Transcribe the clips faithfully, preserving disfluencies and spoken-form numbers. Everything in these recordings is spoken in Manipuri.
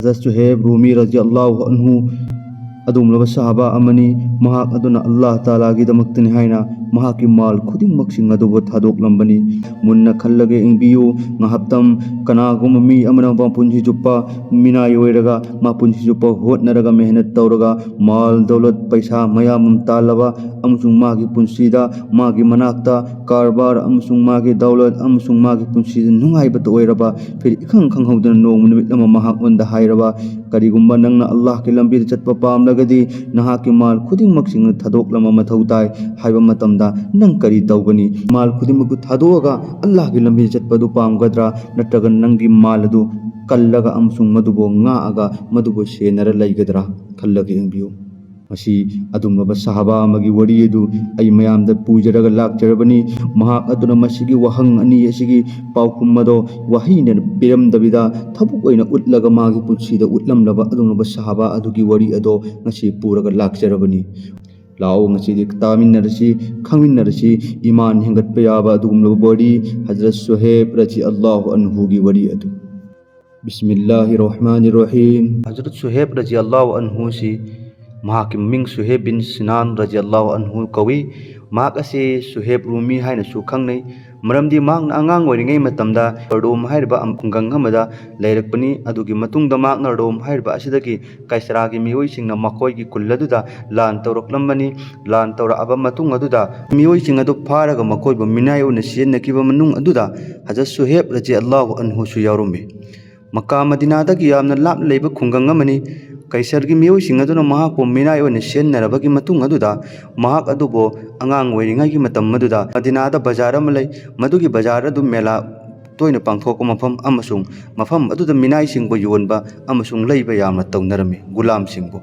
ꯍꯖꯔꯠ ꯁꯨꯍꯦꯕ ꯔꯨꯃꯤ ꯔꯖꯤꯌꯜꯂꯥꯍꯨ ꯑꯟꯍꯨ ꯑꯗꯨꯒꯨꯝꯂꯕ ꯁꯍꯥꯕꯥ ꯑꯃꯅꯤ꯫ ꯃꯍꯥꯛ ꯑꯗꯨꯅ ꯑꯜꯂꯥꯍ ꯇꯥꯂꯥꯒꯤꯗꯃꯛꯇꯅꯤ ꯍꯥꯏꯅ ꯃꯍꯥꯛꯀꯤ ꯃꯥꯜ ꯈꯨꯗꯤꯡꯃꯛꯁꯤꯡ ꯑꯗꯨꯕꯨ ꯊꯥꯗꯣꯛꯂꯝꯕꯅꯤ꯫ ꯃꯨꯟꯅ ꯈꯜꯂꯒ ꯌꯦꯡꯕꯤꯌꯨ꯫ ꯉꯥꯏꯍꯥꯛꯇꯪ ꯀꯅꯥꯒꯨꯝꯕ ꯃꯤ ꯑꯃꯅ ꯃꯄꯨꯟꯁꯤ ꯆꯨꯞꯄ ꯃꯤꯅꯥꯏ ꯑꯣꯏꯔꯒ, ꯃꯄꯨꯟꯁꯤ ꯆꯨꯞꯄ ꯍꯣꯠꯅꯔꯒ, ꯃꯦꯍꯅꯠ ꯇꯧꯔꯒ, ꯃꯥꯜ ꯗꯧꯂꯠ ꯄꯩꯁꯥ ꯃꯌꯥꯝ ꯑꯃ ꯇꯥꯜꯂꯕ ꯑꯃꯁꯨꯡ ꯃꯥꯒꯤ ꯄꯨꯟꯁꯤꯗ, ꯃꯥꯒꯤ ꯃꯅꯥꯛꯇ ꯀꯔꯕꯥꯔ ꯑꯃꯁꯨꯡ ꯃꯥꯒꯤ ꯗꯧꯂꯠ ꯑꯃꯁꯨꯡ ꯃꯥꯒꯤ ꯄꯨꯟꯁꯤꯗ ꯅꯨꯡꯉꯥꯏꯕꯇ ꯑꯣꯏꯔꯕ, ꯐꯤꯔ ꯏꯈꯪ ꯈꯪꯍꯧꯗꯅ ꯅꯣꯡꯃ ꯅꯨꯃꯤꯠ ꯑꯃ ꯃꯍꯥꯛꯉꯣꯟꯗ ꯍꯥꯏꯔꯕ, "ꯀꯔꯤꯒꯨꯝꯕ ꯅꯪꯅ ꯑꯜꯂꯥꯍꯒꯤ ꯂꯝꯕꯤꯗ ꯆꯠꯄ ꯄꯥꯝꯂꯒꯗꯤ, ꯅꯍꯥꯛꯀꯤ ꯃꯥꯜ ꯈꯨꯗꯤꯡꯃꯛꯁꯤꯡ ꯑꯗꯨ ꯊꯥꯗꯣꯛꯂꯝꯕ ꯃꯊꯧ ꯇꯥꯏ" ꯍꯥꯏꯕ ꯃꯇꯝꯗ ꯅꯪ ꯀꯔꯤ ꯇꯧꯒꯅꯤ? ꯃꯥꯜ ꯈꯨꯗꯤꯡꯃꯛꯇꯨ ꯊꯥꯗꯣꯛꯑꯒ ꯑꯜꯂꯥꯍꯒꯤ ꯂꯝꯕꯤꯗ ꯆꯠꯄ ꯑꯗꯨ ꯄꯥꯝꯒꯗ꯭ꯔꯥ? ꯅꯠꯇ꯭ꯔꯒ ꯅꯪꯒꯤ ꯃꯥꯜ ꯑꯗꯨ ꯀꯜꯂꯒ ꯑꯃꯁꯨꯡ ꯃꯗꯨꯕꯨ ꯉꯥꯛꯑꯒ ꯃꯗꯨꯕꯨ ꯁꯦꯟꯅꯔ ꯂꯩꯒꯗ꯭ꯔꯥ? ꯈꯜꯂꯒ ꯌꯦꯡꯕꯤꯌꯨ꯫ ꯃꯁꯤ ꯑꯗꯨꯒꯨꯝꯂꯕ ꯁꯍꯥꯕꯥ ꯑꯃꯒꯤ ꯋꯥꯔꯤ ꯑꯗꯨ ꯑꯩ ꯃꯌꯥꯝꯗ ꯄꯨꯖꯔꯒ ꯂꯥꯛꯆꯔꯕꯅꯤ꯫ ꯃꯍꯥꯛ ꯑꯗꯨꯅ ꯃꯁꯤꯒꯤ ꯋꯥꯍꯪ ꯑꯅꯤ ꯑꯁꯤꯒꯤ ꯄꯥꯎꯈꯨꯝ ꯑꯗꯣ ꯋꯥꯍꯩꯅ ꯄꯤꯔꯝꯗꯕꯤꯗ, ꯊꯕꯛ ꯑꯣꯏꯅ ꯎꯠꯂꯒ ꯃꯥꯒꯤ ꯄꯨꯟꯁꯤꯗ ꯎꯠꯂꯝꯂꯕ ꯑꯗꯨꯒꯨꯝꯂꯕ ꯁꯍꯥꯕꯥ ꯑꯗꯨꯒꯤ ꯋꯥꯔꯤ ꯑꯗꯣ ꯉꯁꯤ ꯄꯨꯔꯒ ꯂꯥꯛꯆꯔꯕꯅꯤ꯫ ꯂꯥꯛꯑꯣ, ꯉꯁꯤꯗꯤ ꯇꯥꯃꯤꯟꯅꯔꯁꯤ, ꯈꯪꯃꯤꯟꯅꯔꯁꯤ, ꯏꯃꯥꯟ ꯍꯦꯟꯒꯠꯄ ꯌꯥꯕ ꯑꯗꯨꯒꯨꯝꯂꯕ ꯋꯥꯔꯤ, ꯍꯖꯔꯠ ꯁꯨꯍꯦꯕ ꯔꯖꯤꯌꯜꯂꯥꯍꯨ ꯑꯟꯍꯨꯒꯤ ꯋꯥꯔꯤ ꯑꯗꯨ꯫ ꯕꯤꯁꯃꯤꯜꯂꯥꯍꯤꯔ ꯔꯍꯃꯥꯅꯤꯔ ꯔꯍꯤꯝ꯫ ꯍꯖꯔꯠ ꯁꯨꯍꯦꯕ ꯔꯖꯤꯌꯜꯂꯥꯍꯨ ꯑꯟꯍꯨꯁꯤ, ꯃꯍꯥꯛꯀꯤ ꯃꯃꯤꯡ ꯁꯨꯍꯦꯕ ꯕꯤꯟ ꯁꯤꯅꯥꯟ ꯔꯖꯤꯌꯜꯂꯥꯍꯨ ꯑꯟꯍꯨ ꯀꯧꯏ꯫ ꯃꯍꯥꯛ ꯑꯁꯤ ꯁꯨꯍꯦꯕ ꯔꯨꯃꯤ ꯍꯥꯏꯅꯁꯨ ꯈꯪꯅꯩ, ꯃꯔꯝꯗꯤ ꯃꯍꯥꯛꯅ ꯑꯉꯥꯡ ꯑꯣꯏꯔꯤꯉꯩ ꯃꯇꯝꯗ ꯔꯣꯝ ꯍꯥꯏꯔꯤꯕ ꯑꯃ-, ꯈꯨꯡꯒꯪ ꯑꯃꯗ ꯂꯩꯔꯛꯄꯅꯤ꯫ ꯑꯗꯨꯒꯤ ꯃꯇꯨꯡꯗ ꯃꯍꯥꯛꯅ ꯔꯣꯝ ꯍꯥꯏꯔꯤꯕ ꯑꯁꯤꯗꯒꯤ ꯀꯩꯁꯔꯥꯒꯤ ꯃꯤꯑꯣꯏꯁꯤꯡꯅ ꯃꯈꯣꯏꯒꯤ ꯈꯨꯜ ꯑꯗꯨꯗ ꯂꯥꯟ ꯇꯧꯔꯛꯂꯝꯕꯅꯤ꯫ ꯂꯥꯟ ꯇꯧꯔꯛꯑꯕ ꯃꯇꯨꯡ ꯑꯗꯨꯗ ꯃꯤꯑꯣꯏꯁꯤꯡ ꯑꯗꯨ ꯐꯥꯔꯒ ꯃꯈꯣꯏꯕꯨ ꯃꯤꯅꯥꯏ ꯑꯣꯏꯅ ꯁꯤꯖꯤꯟꯅꯈꯤꯕ ꯃꯅꯨꯡ ꯑꯗꯨꯗ ꯍꯖꯔꯠ ꯁꯨꯍꯦꯕ ꯔꯖꯤꯌꯜꯂꯥꯍꯨ ꯑꯟꯍꯨꯁꯨ ꯌꯥꯎꯔꯝꯃꯤ꯫ ꯃꯛꯀꯥ ꯃꯗꯤꯅꯥꯗꯒꯤ ꯌꯥꯝꯅ ꯂꯥꯞꯅ ꯂꯩꯕ ꯈꯨꯡꯒꯪ ꯑꯃꯅꯤ꯫ ꯀꯩꯁꯔꯒꯤ ꯃꯤꯑꯣꯏꯁꯤꯡ ꯑꯗꯨꯅ ꯃꯍꯥꯛꯄꯨ ꯃꯤꯅꯥꯏ ꯑꯣꯏꯅ ꯁꯤꯖꯤꯟꯅꯔꯕꯒꯤ ꯃꯇꯨꯡ ꯑꯗꯨꯗ ꯃꯍꯥꯛ ꯑꯗꯨꯕꯨ ꯑꯉꯥꯡ ꯑꯣꯏꯔꯤꯉꯩꯒꯤ ꯃꯇꯝ ꯑꯗꯨꯗ ꯃꯗꯤꯅꯥꯗ ꯕꯖꯥꯔ ꯑꯃ ꯂꯩ꯫ ꯃꯗꯨꯒꯤ ꯕꯖꯥꯔ ꯑꯗꯨ ꯃꯦꯂꯥ ꯇꯣꯏꯅ ꯄꯥꯡꯊꯣꯛꯄ ꯃꯐꯝ ꯑꯃꯁꯨꯡ ꯃꯐꯝ ꯑꯗꯨꯗ ꯃꯤꯅꯥꯏꯁꯤꯡꯕꯨ ꯌꯣꯟꯕ ꯑꯃꯁꯨꯡ ꯂꯩꯕ ꯌꯥꯝꯅ ꯇꯧꯅꯔꯝꯃꯤ, ꯒꯨꯂꯥꯝꯁꯤꯡꯕꯨ꯫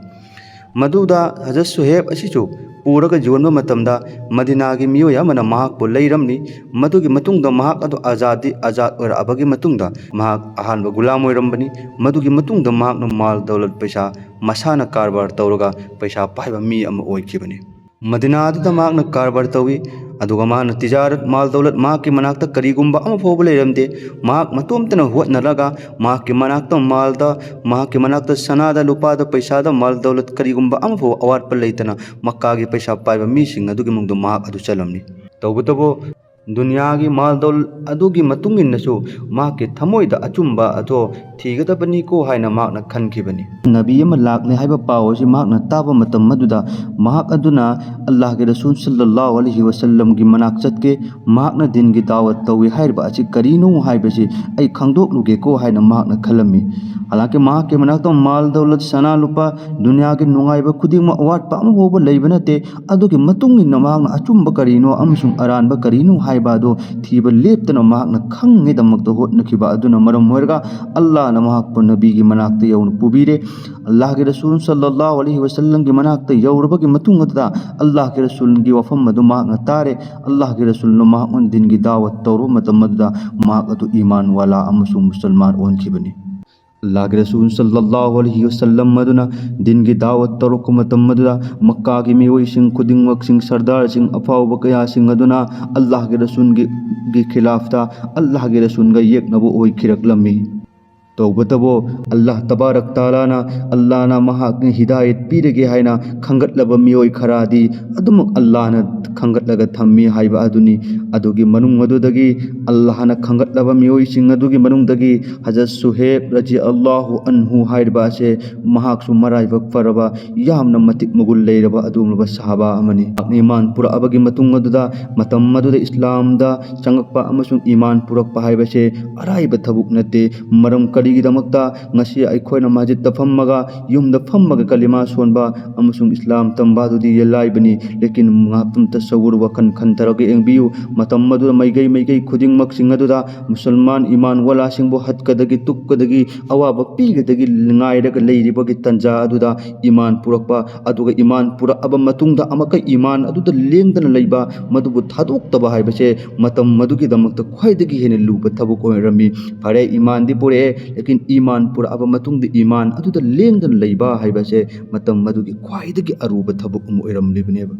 ꯃꯗꯨꯗ ꯍꯖꯔꯠ ꯁꯨꯍꯦꯕ ꯑꯁꯤꯁꯨ ꯄꯨꯔꯒ ꯌꯣꯟꯕ ꯃꯇꯝꯗ ꯃꯗꯤꯅꯥꯒꯤ ꯃꯤꯑꯣꯏ ꯑꯃꯅ ꯃꯍꯥꯛꯄꯨ ꯂꯩꯔꯝꯃꯤ꯫ ꯃꯗꯨꯒꯤ ꯃꯇꯨꯡꯗ ꯃꯍꯥꯛ ꯑꯗꯨ ꯑꯖꯥꯗꯤ, ꯑꯖꯥꯗ ꯑꯣꯏꯔꯛꯑꯕꯒꯤ ꯃꯇꯨꯡꯗ ꯃꯍꯥꯛ ꯑꯍꯥꯟꯕ ꯒꯨꯂꯥꯝ ꯑꯣꯏꯔꯝꯕꯅꯤ꯫ ꯃꯗꯨꯒꯤ ꯃꯇꯨꯡꯗ ꯃꯍꯥꯛꯅ ꯃꯥꯜ ꯗꯧꯂꯠ ꯄꯩꯁꯥ ꯃꯁꯥꯅ ꯀꯔꯕꯥꯔ ꯇꯧꯔꯒ ꯄꯩꯁꯥ ꯄꯥꯏꯕ ꯃꯤ ꯑꯃ ꯑꯣꯏꯈꯤꯕꯅꯤ꯫ ꯃꯗꯤꯅꯥꯗꯨꯗ ꯃꯍꯥꯛꯅ ꯀꯔꯕꯥꯔ ꯇꯧꯏ꯫ ꯑꯗꯨꯒ ꯃꯍꯥꯛꯅ ꯇꯤꯖꯥꯔꯠ, ꯃꯥꯜ ꯗꯧꯂꯠ, ꯃꯍꯥꯛꯀꯤ ꯃꯅꯥꯛꯇ ꯀꯔꯤꯒꯨꯝꯕ ꯑꯃ ꯐꯥꯎꯕ ꯂꯩꯔꯝꯗꯦ꯫ ꯃꯍꯥꯛ ꯃꯇꯣꯝꯇꯅ ꯍꯣꯠꯅꯔꯒ ꯃꯍꯥꯛꯀꯤ ꯃꯅꯥꯛꯇ ꯃꯥꯜꯗ, ꯃꯍꯥꯛꯀꯤ ꯃꯅꯥꯛꯇ ꯁꯅꯥꯗ, ꯂꯨꯄꯥꯗ, ꯄꯩꯁꯥꯗ, ꯃꯥꯜ ꯗꯧꯂꯠ ꯀꯔꯤꯒꯨꯝꯕ ꯑꯃ ꯐꯥꯎꯕ ꯑꯋꯥꯠꯄ ꯂꯩꯇꯅ ꯃꯛꯀꯥꯒꯤ ꯄꯩꯁꯥ ꯄꯥꯏꯕ ꯃꯤꯁꯤꯡ ꯑꯗꯨꯒꯤ ꯃꯅꯨꯡꯗ ꯃꯍꯥꯛ ꯑꯗꯨ ꯆꯜꯂꯝꯃꯤ꯫ ꯇꯧꯕꯇꯕꯨ ꯗꯨꯅꯤꯌꯥꯒꯤ ꯃꯥꯜ ꯗꯧꯂꯠ ꯑꯗꯨꯒꯤ ꯃꯇꯨꯡ ꯏꯟꯅꯁꯨ ꯃꯍꯥꯛꯀꯤ ꯊꯃꯣꯏꯗ ꯑꯆꯨꯝꯕ ꯑꯗꯣ ꯊꯤꯒꯗꯕꯅꯤꯀꯣ ꯍꯥꯏꯅ ꯃꯍꯥꯛꯅ ꯈꯟꯈꯤꯕꯅꯤ꯫ ꯅꯕꯤ ꯑꯃ ꯂꯥꯛꯂꯦ ꯍꯥꯏꯕ ꯄꯥꯎ ꯑꯁꯤ ꯃꯍꯥꯛꯅ ꯇꯥꯕ ꯃꯇꯝ ꯑꯗꯨꯗ ꯃꯍꯥꯛ ꯑꯗꯨꯅ ꯑꯜꯂꯥꯍꯒꯤ ꯔꯁꯨꯜ ꯁꯜꯂꯜꯂꯥꯍꯨ ꯑꯂꯩꯍꯤ ꯋꯁꯜꯂꯝꯒꯤ ꯃꯅꯥꯛ ꯆꯠꯀꯦ, ꯃꯍꯥꯛꯅ ꯗꯤꯟꯒꯤ ꯗꯥꯋꯠ ꯇꯧꯏ ꯍꯥꯏꯔꯤꯕ ꯑꯁꯤ ꯀꯔꯤꯅꯣ ꯍꯥꯏꯕꯁꯤ ꯑꯩ ꯈꯪꯗꯣꯛꯂꯨꯒꯦꯀꯣ ꯍꯥꯏꯅ ꯃꯍꯥꯛꯅ ꯈꯜꯂꯝꯃꯤ꯫ ꯍꯥꯂꯥꯡꯀꯤ ꯃꯍꯥꯛꯀꯤ ꯃꯅꯥꯛꯇ ꯃꯥꯜ ꯗꯧꯂꯠ, ꯁꯅꯥ ꯂꯨꯄꯥ, ꯗꯨꯅꯤꯌꯥꯒꯤ ꯅꯨꯡꯉꯥꯏꯕ ꯈꯨꯗꯤꯡꯃꯛ ꯑꯋꯥꯠꯄ ꯑꯃ ꯐꯥꯎꯕ ꯂꯩꯕ ꯅꯠꯇꯦ꯫ ꯑꯗꯨꯒꯤ ꯃꯇꯨꯡ ꯏꯟꯅ ꯃꯍꯥꯛꯅ ꯑꯆꯨꯝꯕ ꯀꯔꯤꯅꯣ ꯑꯃꯁꯨꯡ ꯑꯔꯥꯟꯕ ꯀꯔꯤꯅꯣ ꯍꯥꯏꯕ ꯑꯗꯨ ꯊꯤꯕ ꯂꯦꯞꯇꯅ ꯃꯍꯥꯛꯅ ꯈꯪꯅꯉꯩꯗꯃꯛꯇ ꯍꯣꯠꯅꯈꯤꯕ ꯑꯗꯨꯅ ꯃꯔꯝ ꯑꯣꯏꯔꯒ ꯑꯜꯂꯥꯍꯅ ꯃꯍꯥꯛꯄꯨ ꯅꯕꯤꯒꯤ ꯃꯅꯥꯛꯇ ꯌꯧꯅ ꯄꯨꯕꯤꯔꯦ꯫ ꯑꯜꯂꯥꯍꯒꯤ ꯔꯁꯨꯜ ꯁꯜꯂꯜꯂꯥꯍꯨ ꯑꯂꯩꯍꯤ ꯋꯁꯜꯂꯝꯒꯤ ꯃꯅꯥꯛꯇ ꯌꯧꯔꯕꯒꯤ ꯃꯇꯨꯡ ꯑꯗꯨꯗ ꯑꯜꯂꯥꯍꯒꯤ ꯔꯁꯨꯜꯒꯤ ꯋꯥꯐꯝ ꯑꯗꯨ ꯃꯍꯥꯛꯅ ꯇꯥꯔꯦ꯫ ꯑꯜꯂꯥꯍꯒꯤ ꯔꯁꯨꯜꯅ ꯃꯍꯥꯛꯉꯣꯟꯗ ꯗꯤꯟꯒꯤ ꯗꯥꯋꯠ ꯇꯧꯔꯨꯕ ꯃꯇꯝ ꯑꯗꯨꯗ ꯃꯍꯥꯛ ꯑꯗꯨ ꯏꯃꯥꯟ ꯋꯥꯂꯥ ꯑꯃꯁꯨꯡ ꯃꯨꯁꯜꯃꯥꯟ ꯑꯣꯟꯈꯤꯕꯅꯤ꯫ ꯑꯜꯂꯥꯍꯒꯤ ꯔꯁꯨꯜ ꯁꯜꯂꯜꯂꯥꯍꯨ ꯑꯂꯩꯍꯤ ꯋꯁꯜꯂꯝ ꯑꯗꯨꯅ ꯗꯤꯟꯒꯤ ꯗꯥꯋꯠ ꯇꯧꯔꯛꯄ ꯃꯇꯝ ꯑꯗꯨꯗ ꯃꯛꯀꯥꯒꯤ ꯃꯤꯑꯣꯏꯁꯤꯡ ꯈꯨꯗꯤꯡꯃꯛꯁꯤꯡ, ꯁꯔꯗꯥꯔꯁꯤꯡ, ꯑꯐꯥꯎꯕ ꯀꯌꯥꯁꯤꯡ ꯑꯗꯨꯅ ꯑꯜꯂꯥꯍꯒꯤ ꯔꯁꯨꯜꯒꯤ, ꯒꯤ ꯈꯤꯂꯥꯐꯇ ꯑꯜꯂꯥꯍꯒꯤ ꯔꯁꯨꯜꯒ ꯌꯦꯛꯅꯕ ꯑꯣꯏꯈꯤꯔꯛꯂꯝꯃꯤ꯫ ꯇꯧꯕꯇꯕꯨ ꯑꯜꯂꯥꯍ ꯇꯕꯥꯔꯛ ꯇꯥꯂꯥꯅ, ꯑꯜꯂꯥꯍꯅ ꯃꯍꯥꯛꯅ ꯍꯤꯗꯥꯌꯠ ꯄꯤꯔꯒꯦ ꯍꯥꯏꯅ ꯈꯟꯒꯠꯂꯕ ꯃꯤꯑꯣꯏ ꯈꯔꯗꯤ ꯑꯗꯨꯃꯛ ꯑꯜꯂꯥꯍꯅ ꯈꯟꯒꯠꯂꯒ ꯊꯝꯃꯤ ꯍꯥꯏꯕ ꯑꯗꯨꯅꯤ꯫ ꯑꯗꯨꯒꯤ ꯃꯅꯨꯡ ꯑꯗꯨꯗꯒꯤ ꯑꯜꯂꯥꯍꯅ ꯈꯟꯒꯠꯂꯕ ꯃꯤꯑꯣꯏꯁꯤꯡ ꯑꯗꯨꯒꯤ ꯃꯅꯨꯡꯗꯒꯤ ꯍꯖꯔꯠ ꯁꯨꯍꯦꯕ ꯔꯖꯤꯌꯜꯂꯥꯍꯨ ꯑꯟꯍꯨ ꯍꯥꯏꯔꯤꯕ ꯑꯁꯦ ꯃꯍꯥꯛꯁꯨ ꯃꯔꯥꯏꯕꯛ ꯐꯔꯕ, ꯌꯥꯝꯅ ꯃꯇꯤꯛ ꯃꯒꯨꯟ ꯂꯩꯔꯕ ꯑꯗꯨꯒꯨꯝꯂꯕ ꯁꯍꯥꯕꯥ ꯑꯃꯅꯤ꯫ ꯃꯍꯥꯛꯅ ꯏꯃꯥꯟ ꯄꯨꯔꯛꯑꯕꯒꯤ ꯃꯇꯨꯡ ꯑꯗꯨꯗ, ꯃꯇꯝ ꯑꯗꯨꯗ ꯏꯁꯂꯥꯝꯗ ꯆꯪꯉꯛꯄ ꯑꯃꯁꯨꯡ ꯏꯃꯥꯟ ꯄꯨꯔꯛꯄ ꯍꯥꯏꯕꯁꯦ ꯑꯔꯥꯏꯕ ꯊꯕꯛ ꯅꯠꯇꯦ꯫ ꯃꯔꯝ ꯀꯔꯤꯒꯤꯗꯃꯛꯇ ꯉꯁꯤ ꯑꯩꯈꯣꯏꯅ ꯃꯁꯖꯤꯗꯇ ꯐꯝꯃꯒ, ꯌꯨꯝꯗ ꯐꯝꯃꯒ ꯀꯂꯤꯃꯥ ꯁꯣꯟꯕ ꯑꯃꯁꯨꯡ ꯏꯁꯂꯥꯝ ꯇꯝꯕ ꯑꯗꯨꯗꯤ ꯂꯥꯏꯕꯅꯤ꯫ ꯂꯦꯀꯤꯟ ꯉꯥꯏꯍꯥꯛꯇꯪ ꯇꯁꯧꯋꯨꯔ, ꯋꯥꯈꯜ ꯈꯟꯊꯔꯒ ꯌꯦꯡꯕꯤꯌꯨ꯫ ꯃꯇꯝ ꯑꯗꯨꯗ ꯃꯥꯏꯀꯩ ꯃꯥꯏꯀꯩ ꯈꯨꯗꯤꯡꯃꯛꯁꯤꯡ ꯑꯗꯨꯗ ꯃꯨꯁꯜꯃꯥꯟ ꯏꯃꯥꯟ ꯋꯥꯂꯥꯁꯤꯡꯕꯨ ꯍꯠꯀꯗꯒꯤ, ꯇꯨꯞꯀꯗꯒꯤ, ꯑꯋꯥꯕ ꯄꯤꯒꯗꯒꯤ ꯉꯥꯏꯔꯒ ꯂꯩꯔꯤꯕꯒꯤ ꯇꯟꯖꯥ ꯑꯗꯨꯗ ꯏꯃꯥꯟ ꯄꯨꯔꯛꯄ, ꯑꯗꯨꯒ ꯏꯃꯥꯟ ꯄꯨꯔꯛꯑꯕ ꯃꯇꯨꯡꯗ ꯑꯃꯨꯛꯀ ꯏꯃꯥꯟ ꯑꯗꯨꯗ ꯂꯦꯡꯗꯅ ꯂꯩꯕ, ꯃꯗꯨꯕꯨ ꯊꯥꯗꯣꯛꯇꯕ ꯍꯥꯏꯕꯁꯦ ꯃꯇꯝ ꯃꯗꯨꯒꯤꯗꯃꯛꯇ ꯈ꯭ꯋꯥꯏꯗꯒꯤ ꯍꯦꯟꯅ ꯂꯨꯕ ꯊꯕꯛ ꯑꯣꯏꯔꯝꯃꯤ꯫ ꯐꯔꯦ, ꯏꯃꯥꯟꯗꯤ ꯄꯨꯔꯛꯑꯦ, ꯂꯦꯀꯤꯟ ꯏꯃꯥꯟ ꯄꯨꯔꯛꯑꯕ ꯃꯇꯨꯡꯗ ꯏꯃꯥꯟ ꯑꯗꯨꯗ ꯂꯦꯡꯗꯅ ꯂꯩꯕ ꯍꯥꯏꯕꯁꯦ ꯃꯇꯝ ꯑꯗꯨꯒꯤ ꯈ꯭ꯋꯥꯏꯗꯒꯤ ꯑꯔꯨꯕ ꯊꯕꯛ ꯑꯃ ꯑꯣꯏꯔꯝꯂꯤꯕꯅꯦꯕ꯫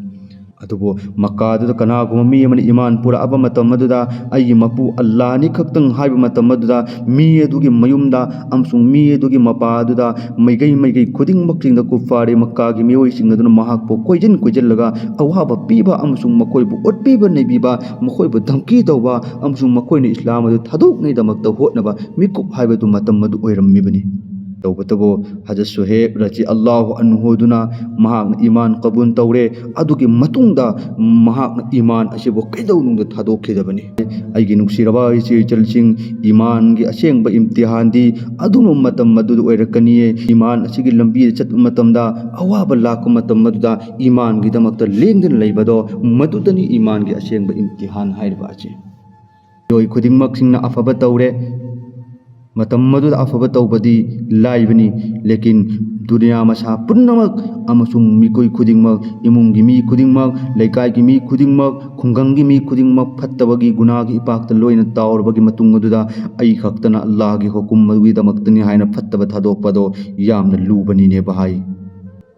ꯑꯗꯨꯕꯨ ꯃꯛꯀꯥꯗꯨꯗ ꯀꯅꯥꯒꯨꯝꯕ ꯃꯤ ꯑꯃꯅ ꯏꯃꯥꯟ ꯄꯨꯔꯛꯑꯕ ꯃꯇꯝ ꯑꯗꯨꯗ, "ꯑꯩꯒꯤ ꯃꯄꯨ ꯑꯜꯂꯥꯍꯅꯤ" ꯈꯛꯇꯪ ꯍꯥꯏꯕ ꯃꯇꯝ ꯑꯗꯨꯗ, ꯃꯤ ꯑꯗꯨꯒꯤ ꯃꯌꯨꯝꯗ ꯑꯃꯁꯨꯡ ꯃꯤ ꯑꯗꯨꯒꯤ ꯃꯄꯥ ꯑꯗꯨꯗ, ꯃꯥꯏꯀꯩ ꯃꯥꯏꯀꯩ ꯈꯨꯗꯤꯡꯃꯛꯁꯤꯡꯗ ꯀꯨꯐꯥꯔꯤ ꯃꯛꯀꯥꯒꯤ ꯃꯤꯑꯣꯏꯁꯤꯡ ꯑꯗꯨꯅ ꯃꯍꯥꯛꯄꯨ ꯀꯣꯏꯁꯤꯟ ꯀꯣꯏꯁꯤꯜꯂꯒ ꯑꯋꯥꯕ ꯄꯤꯕ ꯑꯃꯁꯨꯡ ꯃꯈꯣꯏꯕꯨ ꯑꯣꯠꯄꯤꯕ ꯅꯩꯕꯤꯕ, ꯃꯈꯣꯏꯕꯨ ꯙꯝꯀꯤ ꯇꯧꯕ ꯑꯃꯁꯨꯡ ꯃꯈꯣꯏꯅ ꯏꯁꯂꯥꯝ ꯑꯗꯨ ꯊꯥꯗꯣꯛꯅꯉꯩꯗꯃꯛꯇ ꯍꯣꯠꯅꯕ ꯃꯤꯀꯨꯞ ꯍꯥꯏꯕꯗꯨ ꯃꯇꯝ ꯑꯗꯨ ꯑꯣꯏꯔꯝꯃꯤꯕꯅꯤ꯫ ꯇꯧꯕꯇꯕꯨ ꯍꯖꯔꯠ ꯁꯨꯍꯦꯕ ꯔꯖꯤ ꯑꯜꯂꯥꯍꯨ ꯑꯟꯍꯨ ꯑꯗꯨꯅ ꯃꯍꯥꯛꯅ ꯏꯃꯥꯟ ꯀꯕꯨꯜ ꯇꯧꯔꯦ꯫ ꯑꯗꯨꯒꯤ ꯃꯇꯨꯡꯗ ꯃꯍꯥꯛꯅ ꯏꯃꯥꯟ ꯑꯁꯤꯕꯨ ꯀꯩꯗꯧꯅꯨꯡꯗ ꯊꯥꯗꯣꯛꯈꯤꯗꯕꯅꯤ꯫ ꯑꯩꯒꯤ ꯅꯨꯡꯁꯤꯔꯕ ꯏꯆꯦ ꯏꯆꯜꯁꯤꯡ, ꯏꯃꯥꯟꯒꯤ ꯑꯁꯦꯡꯕ ꯏꯝꯇꯤꯍꯥꯟꯗꯤ ꯑꯗꯨꯒꯨꯝꯕ ꯃꯇꯝ ꯑꯗꯨꯗ ꯑꯣꯏꯔꯛꯀꯅꯤꯌꯦ꯫ ꯏꯃꯥꯟ ꯑꯁꯤꯒꯤ ꯂꯝꯕꯤꯗ ꯆꯠꯄ ꯃꯇꯝꯗ, ꯑꯋꯥꯕ ꯂꯥꯛꯄ ꯃꯇꯝ ꯑꯗꯨꯗ ꯏꯃꯥꯟꯒꯤꯗꯃꯛꯇ ꯂꯦꯡꯗꯅ ꯂꯩꯕꯗꯣ, ꯃꯗꯨꯗꯅꯤ ꯏꯃꯥꯟꯒꯤ ꯑꯁꯦꯡꯕ ꯏꯝꯇꯤꯍꯥꯟ ꯍꯥꯏꯔꯤꯕ ꯑꯁꯤ꯫ ꯃꯤꯑꯣꯏ ꯈꯨꯗꯤꯡꯃꯛꯁꯤꯡꯅ ꯑꯐꯕ ꯇꯧꯔꯦ꯫ ꯃꯇꯝ ꯑꯗꯨꯗ ꯑꯐꯕ ꯇꯧꯕꯗꯤ ꯂꯥꯏꯕꯅꯤ, ꯂꯦꯀꯤꯟ ꯗꯨꯅꯤꯌꯥ ꯃꯁꯥ ꯄꯨꯝꯅꯃꯛ ꯑꯃꯁꯨꯡ ꯃꯤꯀꯨꯏ ꯈꯨꯗꯤꯡꯃꯛ, ꯏꯃꯨꯡꯒꯤ ꯃꯤ ꯈꯨꯗꯤꯡꯃꯛ, ꯂꯩꯀꯥꯏꯒꯤ ꯃꯤ ꯈꯨꯗꯤꯡꯃꯛ, ꯈꯨꯡꯒꯪꯒꯤ ꯃꯤ ꯈꯨꯗꯤꯡꯃꯛ ꯐꯠꯇꯕꯒꯤ ꯒꯨꯅꯥꯒꯤ ꯏꯄꯥꯛꯇ ꯂꯣꯏꯅ ꯇꯥꯎꯔꯕꯒꯤ ꯃꯇꯨꯡ ꯑꯗꯨꯗ, ꯑꯩ ꯈꯛꯇꯅ ꯑꯜꯂꯥꯍꯒꯤ ꯍꯨꯀꯨꯝ ꯑꯗꯨꯒꯤꯗꯃꯛꯇꯅꯤ ꯍꯥꯏꯅ ꯐꯠꯇꯕ ꯊꯥꯗꯣꯛꯄꯗꯣ ꯌꯥꯝꯅ ꯂꯨꯕꯅꯤꯅꯦ ꯚꯥꯏ꯫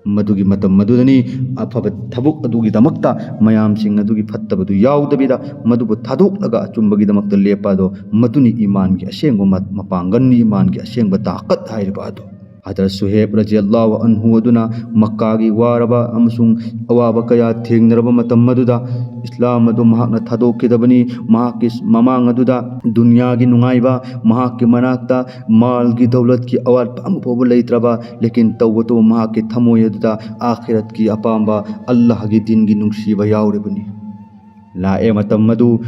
ꯃꯗꯨꯒꯤ ꯃꯇꯝ ꯃꯗꯨꯗꯅꯤ ꯑꯐꯕ ꯊꯕꯛ ꯑꯗꯨꯒꯤꯗꯃꯛꯇ ꯃꯌꯥꯝꯁꯤꯡ ꯑꯗꯨꯒꯤ ꯐꯠꯇꯕꯗꯨ ꯌꯥꯎꯗꯕꯤꯗ ꯃꯗꯨꯕꯨ ꯊꯥꯗꯣꯛꯂꯒ ꯑꯆꯨꯝꯕꯒꯤꯗꯃꯛꯇ ꯂꯦꯞꯄ ꯑꯗꯣ, ꯃꯗꯨꯅꯤ ꯏꯃꯥꯟꯒꯤ ꯑꯁꯦꯡꯕ ꯃ-, ꯃꯄꯥꯡꯒꯜꯅꯤ, ꯏꯃꯥꯟꯒꯤ ꯑꯁꯦꯡꯕ ꯇꯥꯀꯠ ꯍꯥꯏꯔꯤꯕ ꯑꯗꯨ꯫ ꯍꯖꯔꯠ ꯁꯨꯍꯦꯕ ꯔꯖꯤꯌꯜꯂꯥꯍꯨ ꯑꯟꯍꯨ ꯑꯗꯨꯅ ꯃꯛꯀꯥꯒꯤ ꯋꯥꯔꯕ ꯑꯃꯁꯨꯡ ꯑꯋꯥꯕ ꯀꯌꯥ ꯊꯦꯡꯅꯔꯕ ꯃꯇꯝ ꯑꯗꯨꯗ ꯏꯁꯂꯥꯝ ꯑꯗꯨ ꯃꯍꯥꯛꯅ ꯊꯥꯗꯣꯛꯈꯤꯗꯕꯅꯤ꯫ ꯃꯍꯥꯛꯀꯤ ꯃꯃꯥꯡ ꯑꯗꯨꯗ ꯗꯨꯅꯤꯌꯥꯒꯤ ꯅꯨꯡꯉꯥꯏꯕ, ꯃꯍꯥꯛꯀꯤ ꯃꯅꯥꯛꯇ ꯃꯥꯜꯒꯤ ꯗꯧꯂꯠꯀꯤ ꯑꯋꯥꯠꯄ ꯑꯃꯐꯥꯎꯕ ꯂꯩꯇ꯭ꯔꯕ, ꯂꯦꯀꯤꯟ ꯇꯧꯕꯇꯕꯨ ꯃꯍꯥꯛꯀꯤ ꯊꯃꯣꯏ ꯑꯗꯨꯗ ꯑꯥꯈꯤꯔꯠꯀꯤ ꯑꯄꯥꯝꯕ, ꯑꯜꯂꯥꯍꯒꯤ ꯗꯤꯟꯒꯤ ꯅꯨꯡꯁꯤꯕ ꯌꯥꯎꯔꯤꯕꯅꯤ꯫ ꯂꯥꯛꯑꯦ ꯃꯇꯝ ꯑꯗꯨ,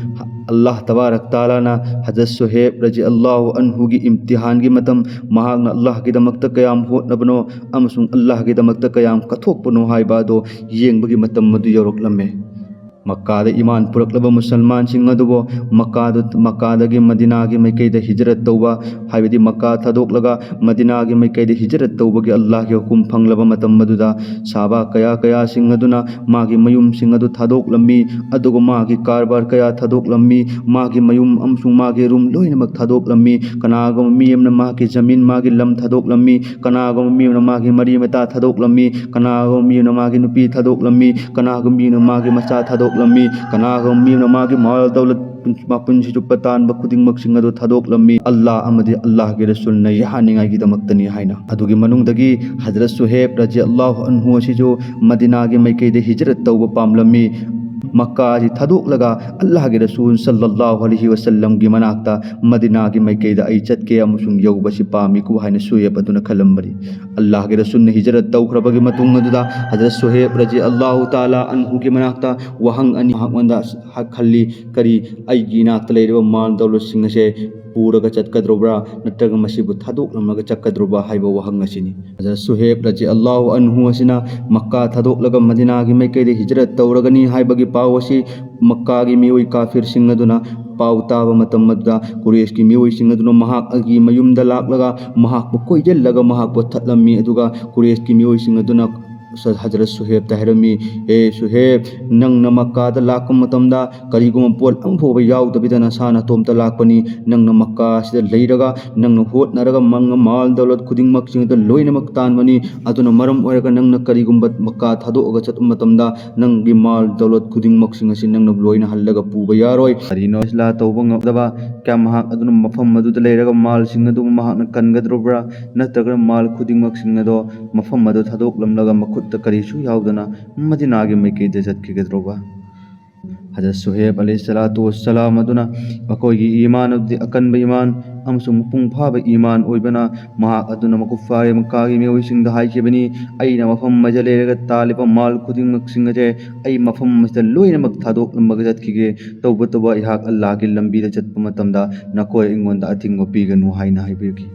ꯑꯜꯂꯥꯍ ꯇꯕꯥꯔꯛ ꯇꯥꯂꯥꯅ ꯍꯖꯔꯠ ꯁꯨꯍꯦꯕ ꯔꯖꯤꯌꯜꯂꯥꯍꯨ ꯑꯟꯍꯨꯒꯤ ꯏꯝꯇꯤꯍꯥꯟꯒꯤ ꯃꯇꯝ, ꯃꯍꯥꯛꯅ ꯑꯜꯂꯥꯍꯒꯤꯗꯃꯛꯇ ꯀꯌꯥꯝ ꯍꯣꯠꯅꯕꯅꯣ ꯑꯃꯁꯨꯡ ꯑꯜꯂꯥꯍꯒꯤꯗꯃꯛꯇ ꯀꯌꯥꯝ ꯀꯠꯊꯣꯛꯄꯅꯣ ꯍꯥꯏꯕ ꯑꯗꯨ ꯌꯦꯡꯕꯒꯤ ꯃꯇꯝ ꯑꯗꯨ ꯌꯧꯔꯛꯂꯝꯃꯦ꯫ ꯃꯛꯀꯥꯗ ꯏꯃꯥꯟ ꯄꯨꯔꯛꯂꯕ ꯃꯨꯁꯜꯃꯥꯟꯁꯤꯡ ꯑꯗꯨꯕꯨ ꯃꯛꯀꯥꯗꯨ, ꯃꯛꯀꯥꯗꯒꯤ ꯃꯗꯤꯅꯥꯒꯤ ꯃꯥꯏꯀꯩꯗ ꯍꯤꯖꯔꯠ ꯇꯧꯕ, ꯍꯥꯏꯕꯗꯤ ꯃꯛꯀꯥ ꯊꯥꯗꯣꯛꯂꯒ ꯃꯗꯤꯅꯥꯒꯤ ꯃꯥꯏꯀꯩꯗ ꯍꯤꯖꯔꯠ ꯇꯧꯕꯒꯤ ꯑꯜꯂꯥꯍꯒꯤ ꯍꯨꯀꯨꯝ ꯐꯪꯂꯕ ꯃꯇꯝ ꯑꯗꯨꯗ ꯁꯥꯕꯥ ꯀꯌꯥ ꯀꯌꯥꯁꯤꯡ ꯑꯗꯨꯅ ꯃꯥꯒꯤ ꯃꯌꯨꯝꯁꯤꯡ ꯑꯗꯨ ꯊꯥꯗꯣꯛꯂꯝꯃꯤ, ꯑꯗꯨꯒ ꯃꯥꯒꯤ ꯀꯔꯕꯥꯔ ꯀꯌꯥ ꯊꯥꯗꯣꯛꯂꯝꯃꯤ, ꯃꯥꯒꯤ ꯃꯌꯨꯝ ꯑꯃꯁꯨꯡ ꯃꯥꯒꯤ ꯔꯨꯝ ꯂꯣꯏꯅꯃꯛ ꯊꯥꯗꯣꯛꯂꯝꯃꯤ꯫ ꯀꯅꯥꯒꯨꯝꯕ ꯃꯤ ꯑꯃꯅ ꯃꯥꯒꯤ ꯖꯃꯤꯟ, ꯃꯥꯒꯤ ꯂꯝ ꯊꯥꯗꯣꯛꯂꯝꯃꯤ, ꯀꯅꯥꯒꯨꯝꯕ ꯃꯤ ꯑꯃꯅ ꯃꯥꯒꯤ ꯃꯔꯤ ꯃꯇꯥ ꯊꯥꯗꯣꯛꯂꯝꯃꯤ, ꯀꯅꯥꯒꯨꯝꯕ ꯃꯤ ꯑꯃꯅ ꯃꯥꯒꯤ ꯅꯨꯄꯤ ꯊꯥꯗꯣꯛꯂꯝꯃꯤ, ꯀꯅꯥꯒꯨꯝꯕ ꯃꯤ ꯑꯃꯅ ꯃꯥꯒꯤ ꯃꯆꯥ ꯊꯥꯗꯣꯛꯂꯝꯃꯤ, ꯀꯅꯥꯒꯨꯝꯕ ꯃꯤ ꯑꯃꯅ ꯃꯥꯒꯤ ꯃꯥꯜ ꯗꯧꯂꯠ, ꯃꯄꯨꯟꯁꯤ ꯆꯨꯞꯄ ꯇꯥꯟꯕ ꯈꯨꯗꯤꯡꯃꯛꯁꯤꯡ ꯑꯗꯨ ꯊꯥꯗꯣꯛꯂꯝꯃꯤ, ꯑꯜꯂꯥꯍ ꯑꯃꯗꯤ ꯑꯜꯂꯥꯍꯒꯤ ꯔꯁꯨꯜꯅ ꯌꯥꯍꯟꯅꯤꯡꯉꯥꯏꯒꯤꯗꯃꯛꯇꯅꯤ ꯍꯥꯏꯅ꯫ ꯑꯗꯨꯒꯤ ꯃꯅꯨꯡꯗꯒꯤ ꯍꯖꯔꯠ ꯁꯨꯍꯦꯕ ꯔꯖꯤ ꯑꯜꯂꯥꯍꯨ ꯑꯟꯍꯨ ꯑꯁꯤꯁꯨ ꯃꯗꯤꯅꯥꯒꯤ ꯃꯥꯏꯀꯩꯗ ꯍꯤꯖꯔꯠ ꯇꯧꯕ ꯄꯥꯝꯂꯝꯃꯤ꯫ ꯃꯛꯀꯥ ꯑꯁꯤ ꯊꯥꯗꯣꯛꯂꯒ ꯑꯜꯂꯥꯍꯒꯤ ꯔꯁꯨꯜ ꯁꯜꯂꯜꯂꯥꯍꯨ ꯑꯂꯩꯍꯤ ꯋꯁꯜꯂꯝꯒꯤ ꯃꯅꯥꯛꯇ ꯃꯗꯤꯅꯥꯒꯤ ꯃꯥꯏꯀꯩꯗ ꯑꯩ ꯆꯠꯀꯦ ꯑꯃꯁꯨꯡ ꯌꯧꯕꯁꯤ ꯄꯥꯝꯃꯤꯀꯣ ꯍꯥꯏꯅ ꯁꯨꯍꯦꯕ ꯑꯗꯨꯅ ꯈꯜꯂꯝꯕꯅꯤ꯫ ꯑꯜꯂꯥꯍꯒꯤ ꯔꯁꯨꯜꯅ ꯍꯤꯖꯔꯠ ꯇꯧꯈ꯭ꯔꯕꯒꯤ ꯃꯇꯨꯡ ꯑꯗꯨꯗ ꯍꯖꯔꯠ ꯁꯨꯍꯦꯕ ꯔꯖꯤ ꯑꯜꯂꯥꯍꯨ ꯇꯥꯂꯥ ꯑꯟꯍꯨꯒꯤ ꯃꯅꯥꯛꯇ ꯋꯥꯍꯪ ꯑꯅꯤ ꯃꯉꯣꯟꯗ ꯈꯜꯂꯤ꯫ ꯀꯔꯤ, ꯑꯩꯒꯤ ꯏꯅꯥꯛꯇ ꯂꯩꯔꯤꯕ ꯃꯥꯜ ꯗꯧꯂꯠꯁꯤꯡ ꯑꯁꯦ ꯄꯨꯔꯒ ꯆꯠꯀꯗ꯭ꯔꯕ꯭ꯔꯥ, ꯅꯠꯇ꯭ꯔꯒ ꯃꯁꯤꯕꯨ ꯊꯥꯗꯣꯛꯂꯝꯂꯒ ꯆꯠꯀꯗ꯭ꯔꯕ꯭ꯔꯥ ꯍꯥꯏꯕ ꯋꯥꯍꯪ ꯑꯁꯤꯅꯤ꯫ ꯍꯖꯔꯠ ꯁꯨꯍꯦꯕ ꯔꯖꯤ ꯑꯜꯂꯥꯍꯨ ꯑꯟꯍꯨ ꯑꯁꯤꯅ ꯃꯛꯀꯥ ꯊꯥꯗꯣꯛꯂꯒ ꯃꯗꯤꯅꯥꯒꯤ ꯃꯥꯏꯀꯩꯗ ꯍꯤꯖꯔꯠ ꯇꯧꯔꯒꯅꯤ ꯍꯥꯏꯕꯒꯤ ꯄꯥꯎ ꯑꯁꯤ ꯃꯛꯀꯥꯒꯤ ꯃꯤꯑꯣꯏ ꯀꯥꯐꯤꯔꯁꯤꯡ ꯑꯗꯨꯅ ꯄꯥꯎ ꯇꯥꯕ ꯃꯇꯝ ꯑꯗꯨꯗ ꯀꯨꯔꯦꯁꯀꯤ ꯃꯤꯑꯣꯏꯁꯤꯡ ꯑꯗꯨꯅ ꯃꯍꯥꯛꯀꯤ ꯃꯌꯨꯝꯗ ꯂꯥꯛꯂꯒ ꯃꯍꯥꯛꯄꯨ ꯀꯣꯏꯁꯤꯜꯂꯒ ꯃꯍꯥꯛꯄꯨ ꯊꯠꯂꯝꯃꯤ꯫ ꯑꯗꯨꯒ ꯀꯨꯔꯦꯁꯀꯤ ꯃꯤꯑꯣꯏꯁꯤꯡ ꯑꯗꯨꯅ ꯍꯖꯔꯠ ꯁꯨꯍꯦꯕꯇ ꯍꯥꯏꯔꯝꯃꯤ, "ꯍꯦ ꯁꯨꯍꯦꯕ, ꯅꯪꯅ ꯃꯛꯀꯥꯗ ꯂꯥꯛꯄ ꯃꯇꯝꯗ ꯀꯔꯤꯒꯨꯝꯕ ꯄꯣꯠ ꯑꯃ ꯐꯥꯎꯕ ꯌꯥꯎꯗꯕꯤꯗ ꯅꯁꯥ ꯅꯇꯣꯝꯇ ꯂꯥꯛꯄꯅꯤ꯫ ꯅꯪꯅ ꯃꯛꯀꯥ ꯑꯁꯤꯗ ꯂꯩꯔꯒ ꯅꯪꯅ ꯍꯣꯠꯅꯔꯒ ꯃꯪ-, ꯃꯥꯜ ꯗꯧꯂꯠ ꯈꯨꯗꯤꯡꯃꯛꯁꯤꯡ ꯑꯗꯨ ꯂꯣꯏꯅꯃꯛ ꯇꯥꯟꯕꯅꯤ꯫ ꯑꯗꯨꯅ ꯃꯔꯝ ꯑꯣꯏꯔꯒ ꯅꯪꯅ ꯀꯔꯤꯒꯨꯝꯕ ꯃꯛꯀꯥ ꯊꯥꯗꯣꯛꯑꯒ ꯆꯠꯄ ꯃꯇꯝꯗ ꯅꯪꯒꯤ ꯃꯥꯜ ꯗꯧꯂꯠ ꯈꯨꯗꯤꯡꯃꯛꯁꯤꯡ ꯑꯁꯤ ꯅꯪꯅ ꯂꯣꯏꯅ ꯍꯜꯂꯒ ꯄꯨꯕ ꯌꯥꯔꯣꯏ꯫ ꯀꯔꯤꯅꯣ ꯏꯁꯂꯥ ꯇꯧꯕ ꯉꯝꯗꯕ ꯀꯌꯥ ꯃꯍꯥꯛ ꯑꯗꯨꯅ ꯃꯐꯝ ꯑꯗꯨꯗ ꯂꯩꯔꯒ ꯃꯥꯜꯁꯤꯡ ꯑꯗꯨꯕꯨ ꯃꯍꯥꯛꯅ ꯀꯟꯒꯗ꯭ꯔꯕ꯭ꯔꯥ? ꯅꯠꯇ꯭ꯔꯒꯅ ꯃꯥꯜ ꯈꯨꯗꯤꯡꯃꯛꯁꯤꯡ ꯑꯗꯣ ꯃꯐꯝ ꯑꯗꯨ ꯊꯥꯗꯣꯛꯂꯝꯂꯒ ꯃꯈꯨꯠꯇ ꯀꯔꯤꯁꯨ ꯌꯥꯎꯗꯅ ꯃꯗꯤꯅꯥꯒꯤ ꯃꯥꯏꯀꯩꯗ ꯆꯠꯈꯤꯒꯗ꯭ꯔꯕ?" ꯍꯖꯔꯠ ꯁꯨꯍꯦꯕ ꯑꯂꯩꯍꯤ ꯁꯂꯥꯇꯨ ꯋꯁꯁꯂꯥꯝ ꯑꯗꯨꯅ ꯃꯈꯣꯏꯒꯤ ꯏꯃꯥꯟ ꯑꯗꯨꯗꯤ ꯑꯀꯟꯕ ꯏꯃꯥꯟ ꯑꯃꯁꯨꯡ ꯃꯄꯨꯡ ꯐꯥꯕ ꯏꯃꯥꯟ ꯑꯣꯏꯕꯅ, ꯃꯍꯥꯛ ꯑꯗꯨꯅ ꯃꯀꯨꯐꯥꯔꯦ ꯃꯛꯀꯥꯒꯤ ꯃꯤꯑꯣꯏꯁꯤꯡꯗ ꯍꯥꯏꯈꯤꯕꯅꯤ, "ꯑꯩꯅ ꯃꯐꯝ ꯑꯃꯗ ꯂꯩꯔꯒ ꯇꯥꯜꯂꯤꯕ ꯃꯥꯜ ꯈꯨꯗꯤꯡꯃꯛꯁꯤꯡ ꯑꯁꯦ ꯑꯩ ꯃꯐꯝ ꯑꯁꯤꯗ ꯂꯣꯏꯅꯃꯛ ꯊꯥꯗꯣꯛꯂꯝꯃꯒ ꯆꯠꯈꯤꯒꯦ꯫ ꯇꯧꯕꯇꯕꯨ ꯑꯩꯍꯥꯛ ꯑꯜꯂꯥꯍꯒꯤ ꯂꯝꯕꯤꯗ ꯆꯠꯄ ꯃꯇꯝꯗ ꯅꯈꯣꯏ ꯑꯩꯉꯣꯟꯗ ꯑꯊꯤꯡꯕ ꯄꯤꯒꯅꯨ" ꯍꯥꯏꯅ ꯍꯥꯏꯕꯤꯈꯤ꯫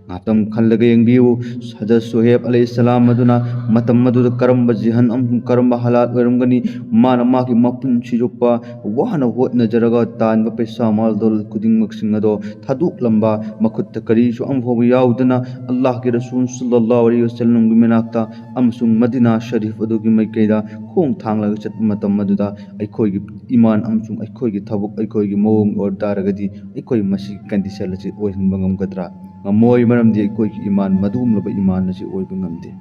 ꯉꯥꯏꯍꯥꯛꯇꯪ ꯈꯜꯂꯒ ꯌꯦꯡꯕꯤꯌꯨ꯫ ꯍꯖꯔꯠ ꯁꯨꯍꯦꯕ ꯑꯂꯩꯍꯤꯁꯁꯂꯥꯝ ꯑꯗꯨꯅ ꯃꯇꯝ ꯑꯗꯨꯗ ꯀꯔꯝꯕ ꯖꯤꯍꯟ ꯑꯃꯁꯨꯡ ꯀꯔꯝꯕ ꯍꯥꯂꯥꯠ ꯑꯣꯏꯔꯝꯒꯅꯤ? ꯃꯥꯅ ꯃꯥꯒꯤ ꯃꯄꯨꯟꯁꯤ ꯆꯨꯞꯄ ꯋꯥꯅ ꯍꯣꯠꯅꯖꯔꯒ ꯇꯥꯟꯕ ꯄꯩꯁꯥ, ꯃꯥꯜ ꯗꯧꯂꯠ ꯈꯨꯗꯤꯡꯃꯛꯁꯤꯡ ꯑꯗꯣ ꯊꯥꯗꯣꯛꯂꯝꯕ, ꯃꯈꯨꯠꯇ ꯀꯔꯤꯁꯨ ꯑꯃꯐꯥꯎꯕ ꯌꯥꯎꯗꯅ ꯑꯜꯂꯥꯍꯒꯤ ꯔꯁꯨꯜ ꯁꯜꯂꯜꯂꯥꯍꯨ ꯑꯂꯩꯍꯤ ꯋꯁꯜꯂꯝꯒꯤ ꯃꯅꯥꯛꯇ ꯑꯃꯁꯨꯡ ꯃꯗꯤꯅꯥ ꯁꯔꯤꯐ ꯑꯗꯨꯒꯤ ꯃꯥꯏꯀꯩꯗ ꯈꯣꯡ ꯊꯥꯡꯂꯒ ꯆꯠꯄ ꯃꯇꯝ ꯑꯗꯨꯗ ꯑꯩꯈꯣꯏꯒꯤ ꯏꯃꯥꯟ ꯑꯃꯁꯨꯡ ꯑꯩꯈꯣꯏꯒꯤ ꯊꯕꯛ, ꯑꯩꯈꯣꯏꯒꯤ ꯃꯑꯣꯡ ꯑꯣꯏ ꯇꯥꯔꯒꯗꯤ ꯑꯩꯈꯣꯏ ꯃꯁꯤꯒꯤ ꯀꯟꯗꯤꯁꯟ ꯑꯁꯤ ꯑꯣꯏꯍꯟꯕ ꯉꯝꯒꯗ꯭ꯔꯥ? ꯉꯝꯃꯣꯏ, ꯃꯔꯝꯗꯤ ꯑꯩꯈꯣꯏꯒꯤ ꯏꯃꯥꯟ ꯃꯗꯨꯒꯨꯝꯂꯕ ꯏꯃꯥꯟ ꯑꯁꯤ ꯑꯣꯏꯕ ꯉꯝꯗꯦ꯫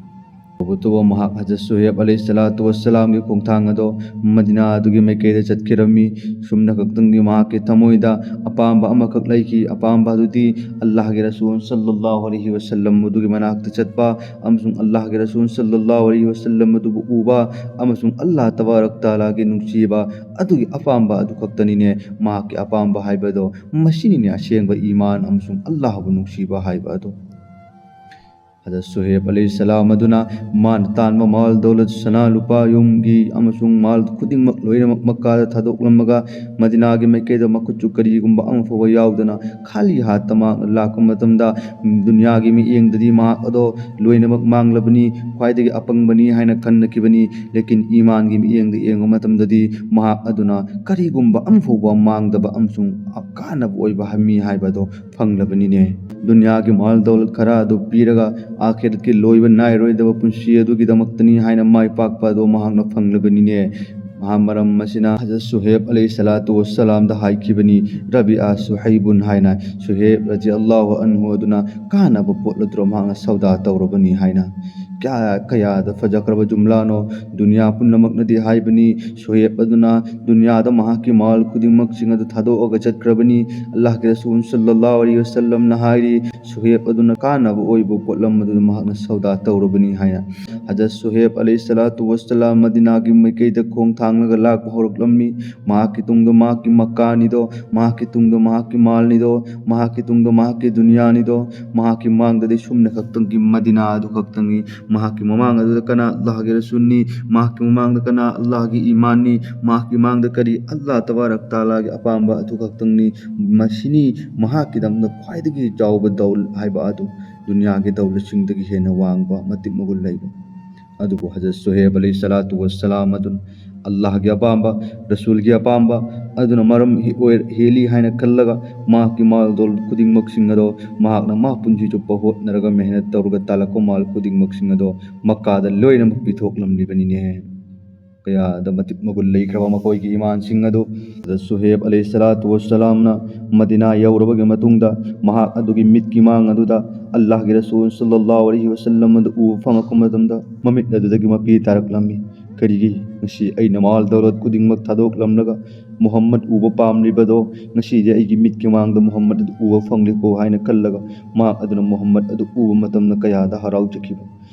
ꯇꯧꯕꯇꯕꯨ ꯃꯍꯥꯛ ꯍꯖꯔꯠ ꯁꯨꯍꯦꯕ ꯑꯂꯩꯍꯤꯁꯁꯂꯥꯇꯨ ꯋꯁꯁꯂꯥꯝꯒꯤ ꯈꯣꯡꯊꯥꯡ ꯑꯗꯣ ꯃꯗꯤꯅꯥ ꯑꯗꯨꯒꯤ ꯃꯥꯏꯀꯩꯗ ꯆꯠꯈꯤꯔꯝꯃꯤ꯫ ꯁꯨꯝꯅ ꯈꯛꯇꯪꯒꯤ ꯃꯍꯥꯛꯀꯤ ꯊꯃꯣꯏꯗ ꯑꯄꯥꯝꯕ ꯑꯃꯈꯛ ꯂꯩꯈꯤ꯫ ꯑꯄꯥꯝꯕ ꯑꯗꯨꯗꯤ ꯑꯜꯂꯥꯍꯒꯤ ꯔꯁꯨꯜ ꯁꯜꯂꯜꯂꯥꯍꯨ ꯑꯂꯩꯍꯤ ꯋꯁꯜꯂꯝ ꯑꯗꯨꯒꯤ ꯃꯅꯥꯛꯇ ꯆꯠꯄ ꯑꯃꯁꯨꯡ ꯑꯜꯂꯥꯍꯒꯤ ꯔꯁꯨꯜ ꯁꯜꯂꯜꯂꯥꯍꯨ ꯑꯂꯩꯍꯤ ꯋꯁꯜꯂꯝ ꯑꯗꯨꯕꯨ ꯎꯕ ꯑꯃꯁꯨꯡ ꯑꯜꯂꯥꯍ ꯇꯕꯥꯔꯛ ꯇꯥꯂꯥꯒꯤ ꯅꯨꯡꯁꯤꯕ ꯑꯗꯨꯒꯤ ꯑꯄꯥꯝꯕ ꯑꯗꯨ ꯈꯛꯇꯅꯤꯅꯦ꯫ ꯃꯍꯥꯛꯀꯤ ꯑꯄꯥꯝꯕ ꯍꯥꯏꯕꯗꯣ ꯃꯁꯤꯅꯤꯅꯦ, ꯑꯁꯦꯡꯕ ꯏꯃꯥꯟ ꯑꯃꯁꯨꯡ ꯑꯜꯂꯥꯍꯕꯨ ꯅꯨꯡꯁꯤꯕ ꯍꯥꯏꯕ ꯑꯗꯨ꯫ ꯍꯖꯔꯠ ꯁꯨꯍꯦꯕ ꯑꯂꯩꯍꯤꯁꯁꯂꯥꯝ ꯑꯗꯨꯅ ꯃꯥꯅ ꯇꯥꯟꯕ ꯃꯥꯜ ꯗꯧꯂꯠ, ꯁꯅꯥ ꯂꯨꯄꯥ, ꯌꯨꯝꯒꯤ ꯑꯃꯁꯨꯡ ꯃꯥꯜ ꯈꯨꯗꯤꯡꯃꯛ ꯂꯣꯏꯅꯃꯛ ꯃꯛꯀꯥꯗ ꯊꯥꯗꯣꯛꯂꯝꯃꯒ ꯃꯗꯤꯅꯥꯒꯤ ꯃꯥꯏꯀꯩꯗ ꯃꯈꯨꯠꯁꯨ ꯀꯔꯤꯒꯨꯝꯕ ꯑꯃꯐꯥꯎꯕ ꯌꯥꯎꯗꯅ ꯈꯥꯂꯤ ꯍꯥꯠꯇ ꯃꯍꯥꯛꯅ ꯂꯥꯛꯄ ꯃꯇꯝꯗ, ꯗꯨꯅꯤꯌꯥꯒꯤ ꯃꯤꯠꯌꯦꯡꯗꯗꯤ ꯃꯍꯥꯛ ꯑꯗꯣ ꯂꯣꯏꯅꯃꯛ ꯃꯥꯡꯂꯕꯅꯤ, ꯈ꯭ꯋꯥꯏꯗꯒꯤ ꯑꯄꯪꯕꯅꯤ ꯍꯥꯏꯅ ꯈꯟꯅꯈꯤꯕꯅꯤ꯫ ꯂꯦꯀꯤꯟ ꯏꯃꯥꯟꯒꯤ ꯃꯤꯠꯌꯦꯡꯗ ꯌꯦꯡꯕ ꯃꯇꯝꯗꯗꯤ ꯃꯍꯥꯛ ꯑꯗꯨꯅ ꯀꯔꯤꯒꯨꯝꯕ ꯑꯃꯐꯥꯎꯕ ꯃꯥꯡꯗꯕ ꯑꯃꯁꯨꯡ ꯀꯥꯟꯅꯕ ꯑꯣꯏꯕ ꯃꯤ ꯍꯥꯏꯕ ꯑꯗꯣ ꯐꯪꯂꯕꯅꯤꯅꯦ꯫ ꯗꯨꯅꯤꯌꯥꯒꯤ ꯃꯥꯜ ꯗꯧꯂꯠ ꯈꯔ ꯑꯗꯨ ꯄꯤꯔꯒ ꯑꯥꯈꯤꯔꯠꯀꯤ ꯂꯣꯏꯕ ꯅꯥꯏꯔꯣꯏꯗꯕ ꯄꯨꯟꯁꯤ ꯑꯗꯨꯒꯤꯗꯃꯛꯇꯅꯤ ꯍꯥꯏꯅ ꯃꯥꯏ ꯄꯥꯛꯄ ꯑꯗꯨ ꯃꯍꯥꯛꯅ ꯐꯪꯂꯕꯅꯤꯅꯦ꯫ ꯃꯍꯥ-, ꯃꯔꯝ ꯑꯁꯤꯅ ꯍꯖꯔꯠ ꯁꯨꯍꯦꯕ ꯑꯂꯩꯍꯤꯁꯁꯂꯥꯇꯨ ꯋꯁꯁꯂꯥꯝꯗ ꯍꯥꯏꯈꯤꯕꯅꯤ, "ꯔꯕꯤꯑ ꯁꯨꯍꯩꯕꯨꯟ" ꯍꯥꯏꯅ꯫ ꯁꯨꯍꯦꯕ ꯔꯖꯤꯌꯜꯂꯥꯍꯨ ꯑꯟꯍꯨ ꯑꯗꯨꯅ ꯀꯥꯟꯅꯕ ꯄꯣꯠ ꯑꯗꯨ ꯃꯍꯥꯛꯅ ꯁꯧꯗꯥ ꯇꯧꯔꯕꯅꯤ ꯍꯥꯏꯅ꯫ ꯀꯌꯥ-, ꯀꯌꯥꯗ ꯐꯖꯈ꯭ꯔꯕ ꯖꯨꯝꯂꯥꯅꯣ! ꯗꯨꯅꯤꯌꯥ ꯄꯨꯝꯅꯃꯛꯅꯗꯤ ꯍꯥꯏꯕꯅꯤ, ꯁꯨꯍꯦꯕ ꯑꯗꯨꯅ ꯗꯨꯅꯤꯌꯥꯗ ꯃꯍꯥꯛꯀꯤ ꯃꯥꯜ ꯈꯨꯗꯤꯡꯃꯛꯁꯤꯡ ꯑꯗꯨ ꯊꯥꯗꯣꯛꯑꯒ ꯆꯠꯈ꯭ꯔꯕꯅꯤ꯫ ꯑꯜꯂꯥꯍꯒꯤ ꯔꯁꯨꯜ ꯁꯜꯂꯜꯂꯥꯍꯨ ꯑꯂꯩꯍꯤ ꯋꯁꯜꯂꯝꯅ ꯍꯥꯏꯔꯤ, ꯁꯨꯍꯦꯕ ꯑꯗꯨꯅ ꯀꯥꯟꯅꯕ ꯑꯣꯏꯕ ꯄꯣꯠꯂꯝ ꯑꯗꯨꯗ ꯃꯍꯥꯛꯅ ꯁꯧꯗꯥ ꯇꯧꯔꯕꯅꯤ ꯍꯥꯏꯅ꯫ ꯍꯖꯔꯠ ꯁꯨꯍꯦꯕ ꯑꯂꯩꯍꯤꯁꯁꯂꯥꯇꯨ ꯋꯁꯁꯂꯥꯝ ꯃꯗꯤꯅꯥꯒꯤ ꯃꯥꯏꯀꯩꯗ ꯈꯣꯡ ꯊꯥꯡꯂꯒ ꯂꯥꯛꯄ ꯍꯧꯔꯛꯂꯝꯃꯤ꯫ ꯃꯍꯥꯛꯀꯤ ꯇꯨꯡꯗ ꯃꯍꯥꯛꯀꯤ ꯃꯀꯥꯅꯤꯗꯣ, ꯃꯍꯥꯛꯀꯤ ꯇꯨꯡꯗ ꯃꯍꯥꯛꯀꯤ ꯃꯥꯜꯅꯤꯗꯣ, ꯃꯍꯥꯛꯀꯤ ꯇꯨꯡꯗ ꯃꯍꯥꯛꯀꯤ ꯗꯨꯅꯤꯌꯥꯅꯤꯗꯣ, ꯃꯍꯥꯛꯀꯤ ꯃꯥꯡꯗꯗꯤ ꯁꯨꯝꯅ ꯈꯛꯇꯪꯒꯤ ꯃꯗꯤꯅꯥ ꯑꯗꯨ ꯈꯛꯇꯪꯅꯤ꯫ ꯃꯍꯥꯛꯀꯤ ꯃꯃꯥꯡ ꯑꯗꯨꯗ ꯀꯅꯥ ꯑꯜꯂꯥꯍꯒꯤ ꯔꯁꯨꯜꯅꯤ, ꯃꯍꯥꯛꯀꯤ ꯃꯃꯥꯡꯗ ꯀꯅꯥ ꯑꯜꯂꯥꯍꯒꯤ ꯏꯃꯥꯟꯅꯤ, ꯃꯍꯥꯛꯀꯤ ꯃꯃꯥꯡꯗ ꯀꯔꯤ ꯑꯜꯂꯥꯍ ꯇꯕꯥꯔꯛ ꯇꯥꯂꯥꯒꯤ ꯑꯄꯥꯝꯕ ꯑꯗꯨ ꯈꯛꯇꯪꯅꯤ꯫ ꯃꯁꯤꯅꯤ ꯃꯍꯥꯛꯀꯤꯗꯃꯛꯇ ꯈ꯭ꯋꯥꯏꯗꯒꯤ ꯆꯥꯎꯕ ꯗꯧꯜ ꯍꯥꯏꯕ ꯑꯗꯨ, ꯗꯨꯅꯤꯌꯥꯒꯤ ꯗꯧꯂꯁꯤꯡꯗꯒꯤ ꯍꯦꯟꯅ ꯋꯥꯡꯕ, ꯃꯇꯤꯛ ꯃꯒꯨꯟ ꯂꯩꯕ꯫ ꯑꯗꯨꯕꯨ ꯍꯖꯔꯠ ꯁꯨꯍꯦꯕ ꯑꯂꯩꯍꯤ ꯁꯂꯥꯇꯨ ꯋꯁꯁꯂꯥꯝ ꯑꯗꯨꯅ ꯑꯜꯂꯥꯍꯒꯤ ꯑꯄꯥꯝꯕ, ꯔꯁꯨꯜꯒꯤ ꯑꯄꯥꯝꯕ ꯑꯗꯨꯅ ꯃꯔꯝ ꯍꯦ-, ꯑꯣꯏ-, ꯍꯦꯜꯂꯤ ꯍꯥꯏꯅ ꯈꯜꯂꯒ, ꯃꯍꯥꯛꯀꯤ ꯃꯥꯜ ꯗꯧꯂꯠ ꯈꯨꯗꯤꯡꯃꯛꯁꯤꯡ ꯑꯗꯣ, ꯃꯍꯥꯛꯅ ꯃꯥ ꯄꯨꯟꯁꯤ ꯆꯨꯞꯄ ꯍꯣꯠꯅꯔꯒ ꯃꯦꯍꯅꯠ ꯇꯧꯔꯒ ꯇꯥꯜꯂꯛꯄ ꯃꯥꯜ ꯈꯨꯗꯤꯡꯃꯛꯁꯤꯡ ꯑꯗꯣ ꯃꯛꯀꯥꯗ ꯂꯣꯏꯅꯃꯛ ꯄꯤꯊꯣꯛꯂꯝꯂꯤꯕꯅꯤꯅꯦ꯫ ꯀꯌꯥꯗ ꯃꯇꯤꯛ ꯃꯒꯨꯟ ꯂꯩꯈ꯭ꯔꯕ ꯃꯈꯣꯏꯒꯤ ꯏꯃꯥꯟꯁꯤꯡ ꯑꯗꯨ꯫ ꯍꯖꯔꯠ ꯁꯨꯍꯦꯕ ꯑꯂꯩꯍꯤ ꯁꯂꯥꯇꯨ ꯋꯁꯁꯂꯥꯝꯅ ꯃꯗꯤꯅꯥ ꯌꯧꯔꯕꯒꯤ ꯃꯇꯨꯡꯗ, ꯃꯍꯥꯛ ꯑꯗꯨꯒꯤ ꯃꯤꯠꯀꯤ ꯃꯥꯡ ꯑꯗꯨꯗ ꯑꯜꯂꯥꯍꯒꯤ ꯔꯁꯨꯜ ꯁꯜꯂꯜꯂꯥꯍꯨ ꯑꯂꯩꯍꯤ ꯋꯁꯜꯂꯝ ꯑꯗꯨ ꯎꯕ ꯐꯪꯂꯛꯄ ꯃꯇꯝꯗ, ꯃꯃꯤꯠ ꯑꯗꯨꯗꯒꯤ ꯃꯄꯤ ꯇꯥꯔꯛꯂꯝꯃꯤ꯫ "ꯀꯔꯤꯒꯤ ꯉꯁꯤ ꯑꯩꯅ ꯃꯥꯜ ꯗꯧꯂꯠ ꯈꯨꯗꯤꯡꯃꯛ ꯊꯥꯗꯣꯛꯂꯝꯂꯒ ꯃꯨꯍꯝꯃꯗ ꯎꯕ ꯄꯥꯝꯂꯤꯕꯗꯣ? ꯉꯁꯤꯗꯤ ꯑꯩꯒꯤ ꯃꯤꯠꯀꯤ ꯃꯥꯡꯗ ꯃꯨꯍꯝꯃꯗ ꯑꯗꯨ ꯎꯕ ꯐꯪꯂꯦꯀꯣ" ꯍꯥꯏꯅ ꯈꯜꯂꯒ, ꯃꯍꯥꯛ ꯑꯗꯨꯅ ꯃꯨꯍꯝꯃꯗ ꯑꯗꯨ ꯎꯕ ꯃꯇꯝꯗ ꯀꯌꯥꯗ ꯍꯔꯥꯎꯖꯈꯤꯕ꯫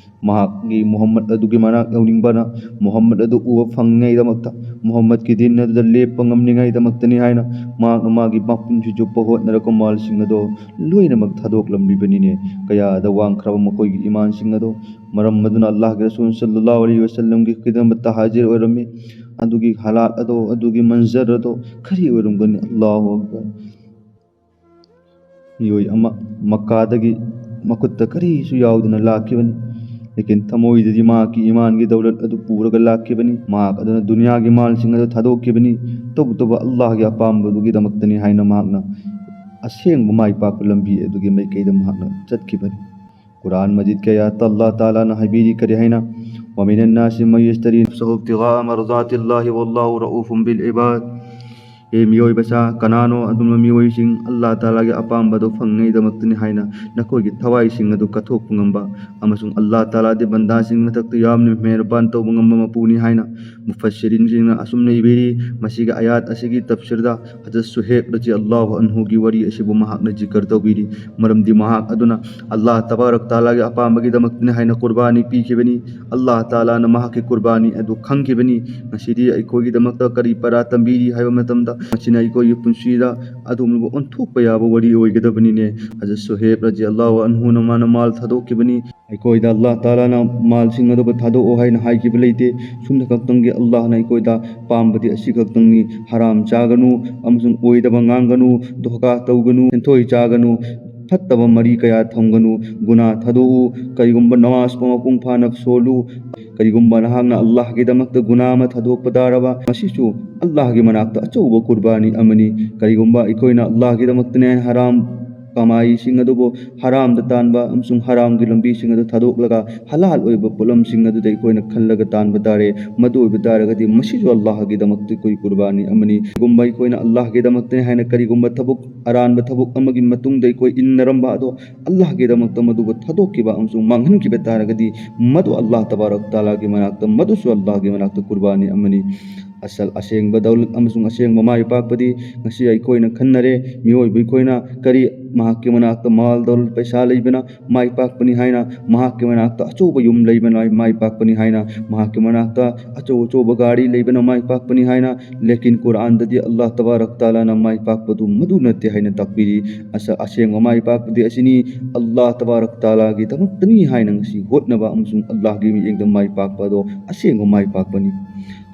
ꯃꯍꯥꯛꯀꯤ ꯃꯨꯍꯝꯃꯗ ꯑꯗꯨꯒꯤ ꯃꯅꯥꯛ ꯌꯧꯅꯤꯡꯕꯅ, ꯃꯨꯍꯝꯃꯗ ꯑꯗꯨ ꯎꯕ ꯐꯪꯅꯤꯡꯉꯥꯏꯗꯃꯛꯇ, ꯃꯨꯍꯝꯃꯗꯀꯤ ꯗꯤꯟ ꯑꯗꯨꯗ ꯂꯦꯞꯄ ꯉꯝꯅꯤꯡꯉꯥꯏꯗꯃꯛꯇꯅꯤ ꯍꯥꯏꯅ ꯃꯍꯥꯛꯅ ꯃꯥꯒꯤ ꯃꯄꯨꯟꯁꯤ ꯆꯨꯞꯄ ꯍꯣꯠꯅꯔꯛꯄ ꯃꯥꯜꯁꯤꯡ ꯑꯗꯣ ꯂꯣꯏꯅꯃꯛ ꯊꯥꯗꯣꯛꯂꯝꯂꯤꯕꯅꯤꯅꯦ꯫ ꯀꯌꯥꯗ ꯋꯥꯡꯈ꯭ꯔꯕ ꯃꯈꯣꯏꯒꯤ ꯏꯃꯥꯟꯁꯤꯡ ꯑꯗꯣ꯫ ꯃꯔꯝ ꯑꯗꯨꯅ ꯑꯜꯂꯥꯍꯒꯤ ꯔꯁꯨꯜ ꯁꯜꯂꯜꯂꯥꯍꯨ ꯑꯂꯩꯍꯤ ꯋꯁꯜꯂꯝꯒꯤ ꯈꯤꯗꯃꯠꯇ ꯍꯥꯖꯤꯔ ꯑꯣꯏꯔꯝꯃꯤ꯫ ꯑꯗꯨꯒꯤ ꯍꯥꯂꯥꯠ ꯑꯗꯣ, ꯑꯗꯨꯒꯤ ꯃꯟꯖꯔ ꯑꯗꯣ ꯀꯔꯤ ꯑꯣꯏꯔꯝꯒꯅꯤ? ꯑꯜꯂꯥꯍꯨ ꯑꯛꯕꯔ꯫ ꯃꯤꯑꯣꯏ ꯑꯃ ꯃꯛꯀꯥꯗꯒꯤ ꯃꯈꯨꯠꯇ ꯀꯔꯤꯁꯨ ꯌꯥꯎꯗꯅ ꯂꯥꯛꯈꯤꯕꯅꯤ꯫ ꯂꯦꯀꯤꯟ ꯊꯃꯣꯏꯗꯗꯤ ꯃꯍꯥꯛꯀꯤ ꯏꯃꯥꯟꯒꯤ ꯗꯧꯂꯠ ꯑꯗꯨ ꯄꯨꯔꯒ ꯂꯥꯛꯈꯤꯕꯅꯤ꯫ ꯃꯍꯥꯛ ꯑꯗꯨꯅ ꯗꯨꯅꯤꯌꯥꯒꯤ ꯃꯥꯜꯁꯤꯡ ꯑꯗꯨ ꯊꯥꯗꯣꯛꯈꯤꯕꯅꯤ꯫ ꯇꯧꯕꯇꯕꯨ ꯑꯜꯂꯥꯍꯒꯤ ꯑꯄꯥꯝꯕꯗꯨꯒꯤꯗꯃꯛꯇꯅꯤ ꯍꯥꯏꯅ ꯃꯍꯥꯛꯅ ꯑꯁꯦꯡꯕ ꯃꯥꯏ ꯄꯥꯛꯄ ꯂꯝꯕꯤ ꯑꯗꯨꯒꯤ ꯃꯥꯏꯀꯩꯗ ꯃꯍꯥꯛꯅ ꯆꯠꯈꯤꯕꯅꯤ꯫ ꯀꯨꯔꯥꯟ ꯃꯖꯤꯗꯀꯤ ꯑꯥꯌꯥꯠꯇ ꯑꯜꯂꯥꯍ ꯇꯥꯂꯥꯅ ꯍꯥꯏꯕꯤꯔꯤ ꯀꯔꯤ ꯍꯥꯏꯅ? "ومن الناس من يشتري نفسه ابتغاء مرضات الله والله رؤوف بالعباد." ꯍꯦ ꯃꯤꯑꯣꯏꯕꯁꯥ, ꯀꯅꯥꯅꯣ ꯑꯗꯨꯝꯕ ꯃꯤꯑꯣꯏꯁꯤꯡ ꯑꯜꯂꯥꯍ ꯇꯥꯂꯥꯒꯤ ꯑꯄꯥꯝꯕꯗꯨ ꯐꯪꯅꯉꯥꯏꯗꯃꯛꯇꯅꯤ ꯍꯥꯏꯅ ꯅꯈꯣꯏꯒꯤ ꯊꯋꯥꯏꯁꯤꯡ ꯑꯗꯨ ꯀꯠꯊꯣꯛꯄ ꯉꯝꯕ ꯑꯃꯁꯨꯡ ꯑꯜꯂꯥꯍ ꯇꯥꯂꯥꯗꯤ ꯕꯟꯗꯥꯁꯤꯡ ꯃꯊꯛꯇ ꯌꯥꯝꯅ ꯃꯦꯍꯔꯕꯥꯟ ꯇꯧꯕ ꯉꯝꯕ ꯃꯄꯨꯅꯤ ꯍꯥꯏꯅ? ꯃꯨꯐꯁꯁꯤꯔꯤꯟꯁꯤꯡꯅ ꯑꯁꯨꯝꯅ ꯏꯕꯤꯔꯤ, ꯃꯁꯤꯒꯤ ꯑꯥꯌꯥꯠ ꯑꯁꯤꯒꯤ ꯇꯐꯁꯤꯔꯗ ꯍꯖꯔꯠ ꯁꯨꯍꯦꯕ ꯔꯖꯤꯌꯜꯂꯥꯍꯨ ꯑꯟꯍꯨꯒꯤ ꯋꯥꯔꯤ ꯑꯁꯤꯕꯨ ꯃꯍꯥꯛꯅ ꯖꯤꯀꯔ ꯇꯧꯕꯤꯔꯤ, ꯃꯔꯝꯗꯤ ꯃꯍꯥꯛ ꯑꯗꯨꯅ ꯑꯜꯂꯥꯍ ꯇꯕꯥꯔꯛ ꯇꯥꯂꯥꯒꯤ ꯑꯄꯥꯝꯕꯒꯤꯗꯃꯛꯇꯅꯤ ꯍꯥꯏꯅ ꯀꯨꯔꯕꯥꯅꯤ ꯄꯤꯈꯤꯕꯅꯤ꯫ ꯑꯜꯂꯥꯍ ꯇꯥꯂꯥꯅ ꯃꯍꯥꯛꯀꯤ ꯀꯨꯔꯕꯥꯅꯤ ꯑꯗꯨ ꯈꯪꯈꯤꯕꯅꯤ꯫ ꯉꯁꯤꯗꯤ ꯑꯩꯈꯣꯏꯒꯤꯗꯃꯛꯇ ꯀꯔꯤ ꯄꯔꯥ ꯇꯝꯕꯤꯔꯤ ꯍꯥꯏꯕ ꯃꯇꯝꯗ, ꯃꯁꯤꯅ ꯑꯩꯈꯣꯏꯒꯤ ꯄꯨꯟꯁꯤꯗ ꯑꯗꯨꯒꯨꯝꯂꯕ ꯑꯣꯟꯊꯣꯛꯄ ꯌꯥꯕ ꯋꯥꯔꯤ ꯑꯣꯏꯒꯗꯕꯅꯤꯅꯦ꯫ ꯍꯖꯔꯠ ꯁꯨꯍꯦꯕ ꯔꯖꯤꯌꯜꯂꯥꯍꯨ ꯑꯟꯍꯨꯅ ꯃꯥꯅ ꯃꯥꯜ ꯊꯥꯗꯣꯛꯈꯤꯕꯅꯤ꯫ ꯑꯩꯈꯣꯏꯗ ꯑꯜꯂꯥꯍ ꯇꯥꯂꯥꯅ ꯃꯥꯜꯁꯤꯡ ꯑꯗꯨꯕꯨ ꯊꯥꯗꯣꯛꯑꯣ ꯍꯥꯏꯅ ꯍꯥꯏꯈꯤꯕ ꯂꯩꯇꯦ꯫ ꯁꯨꯝꯅ ꯈꯛꯇꯪꯒꯤ ꯑꯜꯂꯥꯍꯅ ꯑꯩꯈꯣꯏꯗ ꯄꯥꯝꯕꯗꯤ ꯑꯁꯤ ꯈꯛꯇꯪꯅꯤ: ꯍꯔꯥꯝ ꯆꯥꯒꯅꯨ, ꯑꯃꯁꯨꯡ ꯑꯣꯏꯗꯕ ꯉꯥꯡꯒꯅꯨ, ꯙꯣꯀꯥ ꯇꯧꯒꯅꯨ, ꯁꯦꯟꯊꯣꯏ ꯆꯥꯒꯅꯨ, ꯐꯠꯇꯕ ꯃꯔꯤ ꯀꯌꯥ ꯊꯝꯒꯅꯨ, ꯒꯨꯅꯥ ꯊꯥꯗꯣꯛꯎ꯫ ꯀꯔꯤꯒꯨꯝꯕ ꯅꯃꯥꯖ ꯃꯄꯨꯡ ꯐꯥꯅ ꯁꯣꯜꯂꯨ꯫ ꯀꯔꯤꯒꯨꯝꯕ ꯅꯍꯥꯛꯅ ꯑꯜꯂꯥꯍꯒꯤꯗꯃꯛꯇ ꯒꯨꯅꯥ ꯑꯃ ꯊꯥꯗꯣꯛꯄ ꯇꯥꯔꯕ, ꯃꯁꯤꯁꯨ ꯑꯜꯂꯥꯍꯒꯤ ꯃꯅꯥꯛꯇ ꯑꯆꯧꯕ ꯀꯨꯔꯕꯥꯅꯤ ꯑꯃꯅꯤ꯫ ꯀꯔꯤꯒꯨꯝꯕ ꯑꯩꯈꯣꯏꯅ ꯑꯜꯂꯥꯍꯒꯤꯗꯃꯛꯇꯅꯦ ꯍꯔꯥꯝ ꯀꯃꯥꯏꯁꯤꯡ ꯑꯗꯨꯕꯨ ꯍꯔꯥꯝꯗ ꯇꯥꯟꯕ ꯑꯃꯁꯨꯡ ꯍꯔꯥꯝꯒꯤ ꯂꯝꯕꯤꯁꯤꯡ ꯑꯗꯨ ꯊꯥꯗꯣꯛꯂꯒ ꯍꯂꯥꯜ ꯑꯣꯏꯕ ꯄꯣꯠꯂꯝꯁꯤꯡ ꯑꯗꯨꯗ ꯑꯩꯈꯣꯏꯅ ꯈꯜꯂꯒ ꯇꯥꯟꯕ ꯇꯥꯔꯦ꯫ ꯃꯗꯨ ꯑꯣꯏꯕ ꯇꯥꯔꯒꯗꯤ ꯃꯁꯤꯁꯨ ꯑꯜꯂꯥꯍꯒꯤꯗꯃꯛꯇ ꯑꯩꯈꯣꯏ ꯀꯨꯔꯕꯥꯅꯤ ꯑꯃꯅꯤ꯫ ꯀꯔꯤꯒꯨꯝꯕ ꯑꯩꯈꯣꯏꯅ ꯑꯜꯂꯥꯍꯒꯤꯗꯃꯛꯇꯅꯦ ꯍꯥꯏꯅ ꯀꯔꯤꯒꯨꯝꯕ ꯊꯕꯛ, ꯑꯔꯥꯟꯕ ꯊꯕꯛ ꯑꯃꯒꯤ ꯃꯇꯨꯡꯗ ꯑꯩꯈꯣꯏ ꯏꯟꯅꯔꯝꯕ ꯑꯗꯣ ꯑꯜꯂꯥꯍꯒꯤꯗꯃꯛꯇ ꯃꯗꯨꯕꯨ ꯊꯥꯗꯣꯛꯈꯤꯕ ꯑꯃꯁꯨꯡ ꯃꯥꯡꯍꯟꯈꯤꯕ ꯇꯥꯔꯒꯗꯤ ꯃꯗꯨ ꯑꯜꯂꯥꯍ ꯇꯕꯥꯔꯛ ꯇꯥꯂꯥꯒꯤ ꯃꯅꯥꯛꯇ, ꯃꯗꯨꯁꯨ ꯑꯜꯂꯥꯍꯒꯤ ꯃꯅꯥꯛꯇ ꯀꯨꯔꯕꯥꯅꯤ ꯑꯃꯅꯤ꯫ ꯑꯁꯜ ꯑꯁꯦꯡꯕ ꯗꯧꯂꯠ ꯑꯃꯁꯨꯡ ꯑꯁꯦꯡꯕ ꯃꯥꯏ ꯄꯥꯛꯄꯗꯤ ꯉꯁꯤ ꯑꯩꯈꯣꯏꯅ ꯈꯟꯅꯔꯦ꯫ ꯃꯤꯑꯣꯏꯕ ꯑꯩꯈꯣꯏꯅ ꯀꯔꯤ ꯃꯍꯥꯛꯀꯤ ꯃꯅꯥꯛꯇ ꯃꯥꯜ ꯗꯧꯂꯠ ꯄꯩꯁꯥ ꯂꯩꯕꯅ ꯃꯥꯏ ꯄꯥꯛꯄꯅꯤ ꯍꯥꯏꯅ, ꯃꯍꯥꯛꯀꯤ ꯃꯅꯥꯛꯇ ꯑꯆꯧꯕ ꯌꯨꯝ ꯂꯩꯕꯅ ꯃꯥꯏ ꯄꯥꯛꯄꯅꯤ ꯍꯥꯏꯅ, ꯃꯍꯥꯛꯀꯤ ꯃꯅꯥꯛꯇ ꯑꯆꯧ ꯑꯆꯧꯕ ꯒꯥꯔꯤ ꯂꯩꯕꯅ ꯃꯥꯏ ꯄꯥꯛꯄꯅꯤ ꯍꯥꯏꯅ, ꯂꯦꯀꯤꯟ ꯀꯨꯔꯥꯟꯗꯗꯤ ꯑꯜꯂꯥꯍ ꯇꯕꯥꯔꯛ ꯇꯥꯂꯥꯅ ꯃꯥꯏ ꯄꯥꯛꯄꯗꯨ ꯃꯗꯨ ꯅꯠꯇꯦ ꯍꯥꯏꯅ ꯇꯥꯛꯄꯤꯔꯤ꯫ ꯑꯁ-, ꯑꯁꯦꯡꯕ ꯃꯥꯏ ꯄꯥꯛꯄꯗꯤ ꯑꯁꯤꯅꯤ, ꯑꯜꯂꯥꯍ ꯇꯕꯥꯔꯛ ꯇꯥꯂꯥꯒꯤꯗꯃꯛꯇꯅꯤ ꯍꯥꯏꯅ ꯉꯁꯤ ꯍꯣꯠꯅꯕ ꯑꯃꯁꯨꯡ ꯑꯜꯂꯥꯍꯒꯤ ꯃꯤꯠꯌꯦꯡꯗ ꯃꯥꯏ ꯄꯥꯛꯄ ꯑꯗꯣ ꯑꯁꯦꯡꯕ ꯃꯥꯏ ꯄꯥꯛꯄꯅꯤ꯫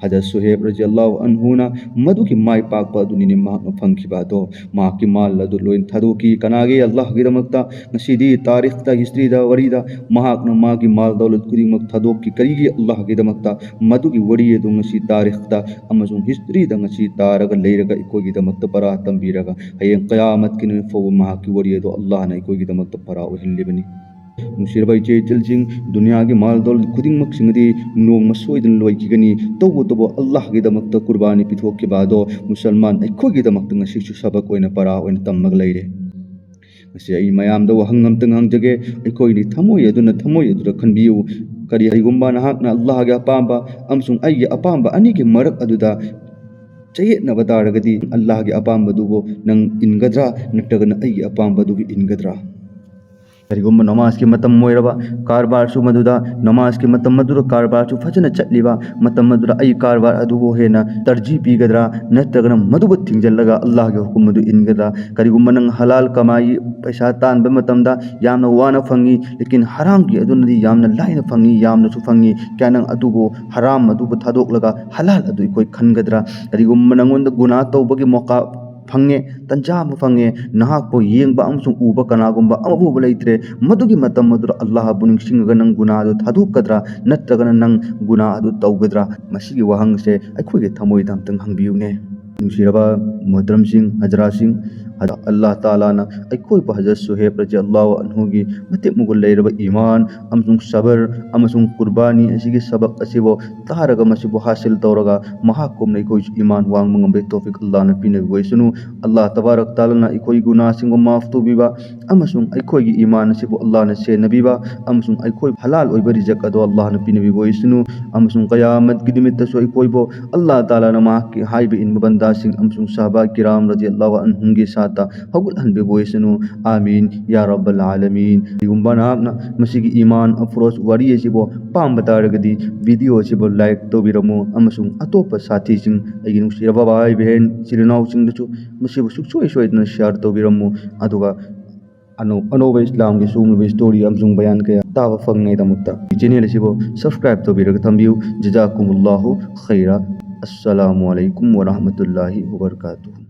ꯍꯖꯔꯠ ꯁꯨꯍꯦꯕ ꯔꯖꯤꯌꯜꯂꯥꯍꯨ ꯑꯟꯍꯨꯅ ꯃꯗꯨꯒꯤ ꯃꯥꯏ ꯄꯥꯛꯄ ꯑꯗꯨꯅꯤꯅꯦ ꯃꯍꯥꯛꯅ ꯐꯪꯈꯤꯕ ꯑꯗꯣ꯫ ꯃꯍꯥꯛꯀꯤ ꯃꯥꯜ ꯑꯗꯨ ꯂꯣꯏꯅ ꯊꯥꯗꯣꯛꯈꯤ꯫ ꯀꯅꯥꯒꯤ? ꯑꯜꯂꯥꯍꯒꯤꯗꯃꯛꯇ꯫ ꯉꯁꯤꯗꯤ ꯇꯥꯔꯤꯈꯇ, ꯍꯤꯁꯇ꯭ꯔꯤꯗ, ꯋꯥꯔꯤꯗ ꯃꯍꯥꯛꯅ ꯃꯥꯒꯤ ꯃꯥꯜ ꯗꯧꯂꯠ ꯈꯨꯗꯤꯡꯃꯛ ꯊꯥꯗꯣꯛꯈꯤ꯫ ꯀꯔꯤꯒꯤ? ꯑꯜꯂꯥꯍꯒꯤꯗꯃꯛꯇ꯫ ꯃꯗꯨꯒꯤ ꯋꯥꯔꯤ ꯑꯗꯨ ꯉꯁꯤ ꯇꯥꯔꯤꯈꯇ ꯑꯃꯁꯨꯡ ꯍꯤꯁꯇ꯭ꯔꯤꯗ ꯉꯁꯤ ꯇꯥꯔꯒ ꯂꯩꯔꯒ ꯑꯩꯈꯣꯏꯒꯤꯗꯃꯛꯇ ꯄꯔꯥ ꯇꯝꯕꯤꯔꯒ ꯍꯌꯦꯡ ꯀꯌꯥꯃꯠꯀꯤ ꯅꯨꯃꯤꯠ ꯐꯥꯎꯕ ꯃꯍꯥꯛꯀꯤ ꯋꯥꯔꯤ ꯑꯗꯨ ꯑꯜꯂꯥꯍꯅ ꯑꯩꯈꯣꯏꯒꯤꯗꯃꯛꯇ ꯄꯔꯥ ꯑꯣꯏꯍꯜꯂꯤꯕꯅꯤ꯫ ꯅꯨꯡꯁꯤꯔꯕ ꯏꯆꯦ ꯏꯆꯜꯁꯤꯡ, ꯗꯨꯅꯤꯌꯥꯒꯤ ꯃꯥꯜ ꯗꯧꯂꯠ ꯈꯨꯗꯤꯡꯃꯛꯁꯤꯡ ꯑꯗꯤ ꯅꯣꯡꯃ ꯁꯣꯏꯗꯅ ꯂꯣꯏꯈꯤꯒꯅꯤ꯫ ꯇꯧꯕꯇꯕꯨ ꯑꯜꯂꯥꯍꯒꯤꯗꯃꯛꯇ ꯀꯨꯔꯕꯥꯅꯤ ꯄꯤꯊꯣꯛꯈꯤꯕ ꯑꯗꯣ ꯃꯨꯁꯜꯃꯥꯟ ꯑꯩꯈꯣꯏꯒꯤꯗꯃꯛꯇ ꯉꯁꯤꯁꯨ ꯁꯕꯛ ꯑꯣꯏꯅ, ꯄꯔꯥ ꯑꯣꯏꯅ ꯇꯝꯃꯒ ꯂꯩꯔꯦ꯫ ꯉꯁꯤ ꯑꯩ ꯃꯌꯥꯝꯗ ꯋꯥꯍꯪ ꯑꯝꯇꯪ ꯍꯪꯖꯒꯦ, ꯑꯩꯈꯣꯏꯒꯤ ꯊꯃꯣꯏ ꯑꯗꯨꯅ ꯊꯃꯣꯏ ꯑꯗꯨꯗ ꯈꯟꯕꯤꯌꯨ꯫ ꯀꯔꯤ, ꯀꯔꯤꯒꯨꯝꯕ ꯅꯍꯥꯛꯅ ꯑꯜꯂꯥꯍꯒꯤ ꯑꯄꯥꯝꯕ ꯑꯃꯁꯨꯡ ꯑꯩꯒꯤ ꯑꯄꯥꯝꯕ ꯑꯅꯤꯒꯤ ꯃꯔꯛ ꯑꯗꯨꯗ ꯆꯌꯦꯠꯅꯕ ꯇꯥꯔꯒꯗꯤ, ꯑꯜꯂꯥꯍꯒꯤ ꯑꯄꯥꯝꯕꯗꯨꯕꯨ ꯅꯪ ꯏꯟꯒꯗ꯭ꯔꯥ, ꯅꯠꯇ꯭ꯔꯒꯅ ꯑꯩꯒꯤ ꯑꯄꯥꯝꯕꯗꯨꯕꯨ ꯏꯟꯒꯗ꯭ꯔꯥ? ꯀꯔꯤꯒꯨꯝꯕ ꯅꯃꯥꯖꯀꯤ ꯃꯇꯝ ꯑꯣꯏꯔꯕ, ꯀꯔꯕꯥꯔꯁꯨ ꯃꯗꯨꯗ, ꯅꯃꯥꯖꯀꯤ ꯃꯇꯝ ꯑꯗꯨꯗ ꯀꯔꯕꯥꯔꯁꯨ ꯐꯖꯅ ꯆꯠꯂꯤꯕ ꯃꯇꯝ ꯑꯗꯨꯗ ꯑꯩ ꯀꯔꯕꯥꯔ ꯑꯗꯨꯕꯨ ꯍꯦꯟꯅ ꯇꯔꯖꯤ ꯄꯤꯒꯗ꯭ꯔꯥ, ꯅꯠꯇ꯭ꯔꯒꯅ ꯃꯗꯨꯕꯨ ꯊꯤꯡꯖꯤꯜꯂꯒ ꯑꯜꯂꯥꯍꯒꯤ ꯍꯨꯀꯨꯝ ꯑꯗꯨ ꯏꯟꯒꯗ꯭ꯔꯥ? ꯀꯔꯤꯒꯨꯝꯕ ꯅꯪ ꯍꯂꯥꯜ ꯀꯃꯥꯏ, ꯄꯩꯁꯥ ꯇꯥꯟꯕ ꯃꯇꯝꯗ ꯌꯥꯝꯅ ꯋꯥꯅ ꯐꯪꯉꯤ, ꯂꯦꯀꯤꯟ ꯍꯔꯥꯝꯒꯤ ꯑꯗꯨꯅꯗꯤ ꯌꯥꯝꯅ ꯂꯥꯏꯅ ꯐꯪꯉꯤ, ꯌꯥꯝꯅꯁꯨ ꯐꯪꯉꯤ, ꯀꯌꯥ ꯅꯪ ꯑꯗꯨꯕꯨ, ꯍꯔꯥꯝ ꯑꯗꯨꯕꯨ ꯊꯥꯗꯣꯛꯂꯒ ꯍꯂꯥꯜ ꯑꯗꯨ ꯑꯩꯈꯣꯏ ꯈꯟꯒꯗ꯭ꯔꯥ? ꯀꯔꯤꯒꯨꯝꯕ ꯅꯪꯉꯣꯟꯗ ꯒꯨꯅꯥ ꯇꯧꯕꯒꯤ ꯃꯣꯀꯥ ꯐꯪꯉꯦ, ꯇꯟꯖꯥ ꯑꯃ ꯐꯪꯉꯦ, ꯅꯍꯥꯛꯄꯨ ꯌꯦꯡꯕ ꯑꯃꯁꯨꯡ ꯎꯕ ꯀꯅꯥꯒꯨꯝꯕ ꯑꯃꯐꯥꯎꯕ ꯂꯩꯇ꯭ꯔꯦ꯫ ꯃꯗꯨꯒꯤ ꯃꯇꯝ ꯑꯗꯨꯗ ꯑꯜꯂꯥꯍꯕꯨ ꯅꯤꯡꯁꯤꯡꯉꯒ ꯅꯪ ꯒꯨꯅꯥ ꯑꯗꯨ ꯊꯥꯗꯣꯛꯀꯗ꯭ꯔꯥ, ꯅꯠꯇ꯭ꯔꯒꯅ ꯅꯪ ꯒꯨꯅꯥ ꯑꯗꯨ ꯇꯧꯒꯗ꯭ꯔꯥ? ꯃꯁꯤꯒꯤ ꯋꯥꯍꯪꯁꯦ ꯑꯩꯈꯣꯏꯒꯤ ꯊꯃꯣꯏꯗ ꯑꯝꯇꯪ ꯍꯪꯕꯤꯌꯨꯅꯦ꯫ ꯅꯨꯡꯁꯤꯔꯕ ꯃꯣꯍꯇꯔꯝꯁꯤꯡ, ꯍꯖꯔꯥꯁꯤꯡ, ꯑꯜꯂꯥꯍ ꯇꯥꯂꯥꯅ ꯑꯩꯈꯣꯏꯕꯨ ꯍꯖꯔꯠ ꯁꯨꯍꯦꯕ ꯔꯖꯤꯌꯜꯂꯥꯍꯨ ꯑꯟꯍꯨꯒꯤ ꯃꯇꯤꯛ ꯃꯒꯨꯟ ꯂꯩꯔꯕ ꯏꯃꯥꯟ ꯑꯃꯁꯨꯡ ꯁꯕꯔ ꯑꯃꯁꯨꯡ ꯀꯨꯔꯕꯥꯅꯤ ꯑꯁꯤꯒꯤ ꯁꯕꯛ ꯑꯁꯤꯕꯨ ꯇꯥꯔꯒ ꯃꯁꯤꯕꯨ ꯍꯥꯁꯤꯜ ꯇꯧꯔꯒ ꯃꯍꯥꯛꯀꯨꯝꯅ ꯑꯩꯈꯣꯏꯁꯨ ꯏꯃꯥꯟ ꯋꯥꯡꯕ ꯉꯝꯕꯒꯤ ꯇꯧꯐꯤꯛ ꯑꯜꯂꯥꯍꯅ ꯄꯤꯅꯕꯤꯕ ꯑꯣꯏꯁꯅꯨ꯫ ꯑꯜꯂꯥꯍ ꯇꯕꯥꯔꯛ ꯇꯥꯂꯥꯅ ꯑꯩꯈꯣꯏ ꯒꯨꯅꯥꯁꯤꯡꯕꯨ ꯃꯥꯐ ꯇꯧꯕꯤꯕ ꯑꯃꯁꯨꯡ ꯑꯩꯈꯣꯏꯒꯤ ꯏꯃꯥꯟ ꯑꯁꯤꯕꯨ ꯑꯜꯂꯥꯍꯅ ꯁꯦꯟꯅꯕꯤꯕ ꯑꯃꯁꯨꯡ ꯑꯩꯈꯣꯏ ꯍꯂꯥꯜ ꯑꯣꯏꯕ ꯔꯤꯖꯛ ꯑꯗꯨ ꯑꯜꯂꯥꯍꯅ ꯄꯤꯅꯕꯤꯕ ꯑꯣꯏꯁꯅꯨ꯫ ꯑꯃꯁꯨꯡ ꯀꯌꯥꯃꯠꯀꯤ ꯅꯨꯃꯤꯠꯇꯁꯨ ꯑꯩꯈꯣꯏꯕꯨ ꯑꯜꯂꯥꯍ ꯇꯥꯂꯥꯅ ꯃꯍꯥꯛꯀꯤ ꯍꯥꯏꯕ ꯏꯟꯕ ꯕꯟꯗꯥꯁꯤꯡ ꯑꯃꯁꯨꯡ ꯁꯍꯥꯕꯥ ꯀꯤꯔꯥꯝ ꯔꯖꯤꯌꯜꯂꯥꯍꯨ ꯑꯟꯍꯨꯝꯒꯤ ꯁꯥꯠꯇ ꯍꯧꯒꯠꯍꯟꯕꯤꯕ ꯑꯣꯏꯁꯅꯨ꯫ ꯑꯥꯃꯤꯟ ꯌꯥ ꯔꯕꯜ ꯑꯥꯂꯃꯤꯟ꯫ ꯀꯔꯤꯒꯨꯝꯕ ꯅꯍꯥꯛꯅ ꯃꯁꯤꯒꯤ ꯏꯃꯥꯟ ꯑꯐꯔꯣꯖ ꯋꯥꯔꯤ ꯑꯁꯤꯕꯨ ꯄꯥꯝꯕ ꯇꯥꯔꯒꯗꯤ ꯚꯤꯗꯤꯑꯣ ꯑꯁꯤꯕꯨ ꯂꯥꯏꯛ ꯇꯧꯕꯤꯔꯝꯃꯨ ꯑꯃꯁꯨꯡ ꯑꯇꯣꯞꯄ ꯁꯥꯊꯤꯁꯤꯡ, ꯑꯩꯒꯤ ꯅꯨꯡꯁꯤꯔꯕ ꯚꯥꯏ ꯕꯍꯦꯟ ꯏꯆꯤꯜ ꯏꯅꯥꯎꯁꯤꯡꯗꯁꯨ ꯃꯁꯤꯕꯨ ꯁꯨꯡꯁꯣꯏ ꯁꯣꯏꯗꯅ ꯁꯤꯌꯥꯔ ꯇꯧꯕꯤꯔꯝꯃꯨ꯫ ꯑꯗꯨꯒ ꯑꯅꯧ ꯑꯅꯧꯕ ꯏꯁꯂꯥꯝꯒꯤ ꯁꯤꯒꯨꯝꯂꯕ ꯁ꯭ꯇꯣꯔꯤ ꯑꯃꯁꯨꯡ ꯕꯌꯥꯟ ꯀꯌꯥ ꯇꯥꯕ ꯐꯪꯅꯉꯥꯏꯗꯃꯛꯇ ꯆꯦꯅꯦꯜ ꯑꯁꯤꯕꯨ ꯁꯕꯁꯀ꯭ꯔꯥꯏꯕ ꯇꯧꯕꯤꯔꯒ ꯊꯝꯕꯤꯌꯨ꯫ ꯖꯖꯥꯀꯨꯃꯨꯜꯂꯥꯍꯨ ꯈꯩꯔꯥ꯫ ꯑꯁꯁꯂꯥꯃꯨ ꯑꯂꯩꯀꯨꯝ ꯋꯔꯍꯃꯇꯨꯜꯂꯥꯍꯤ ꯋꯕꯔꯀꯥꯇꯨꯍꯨ꯫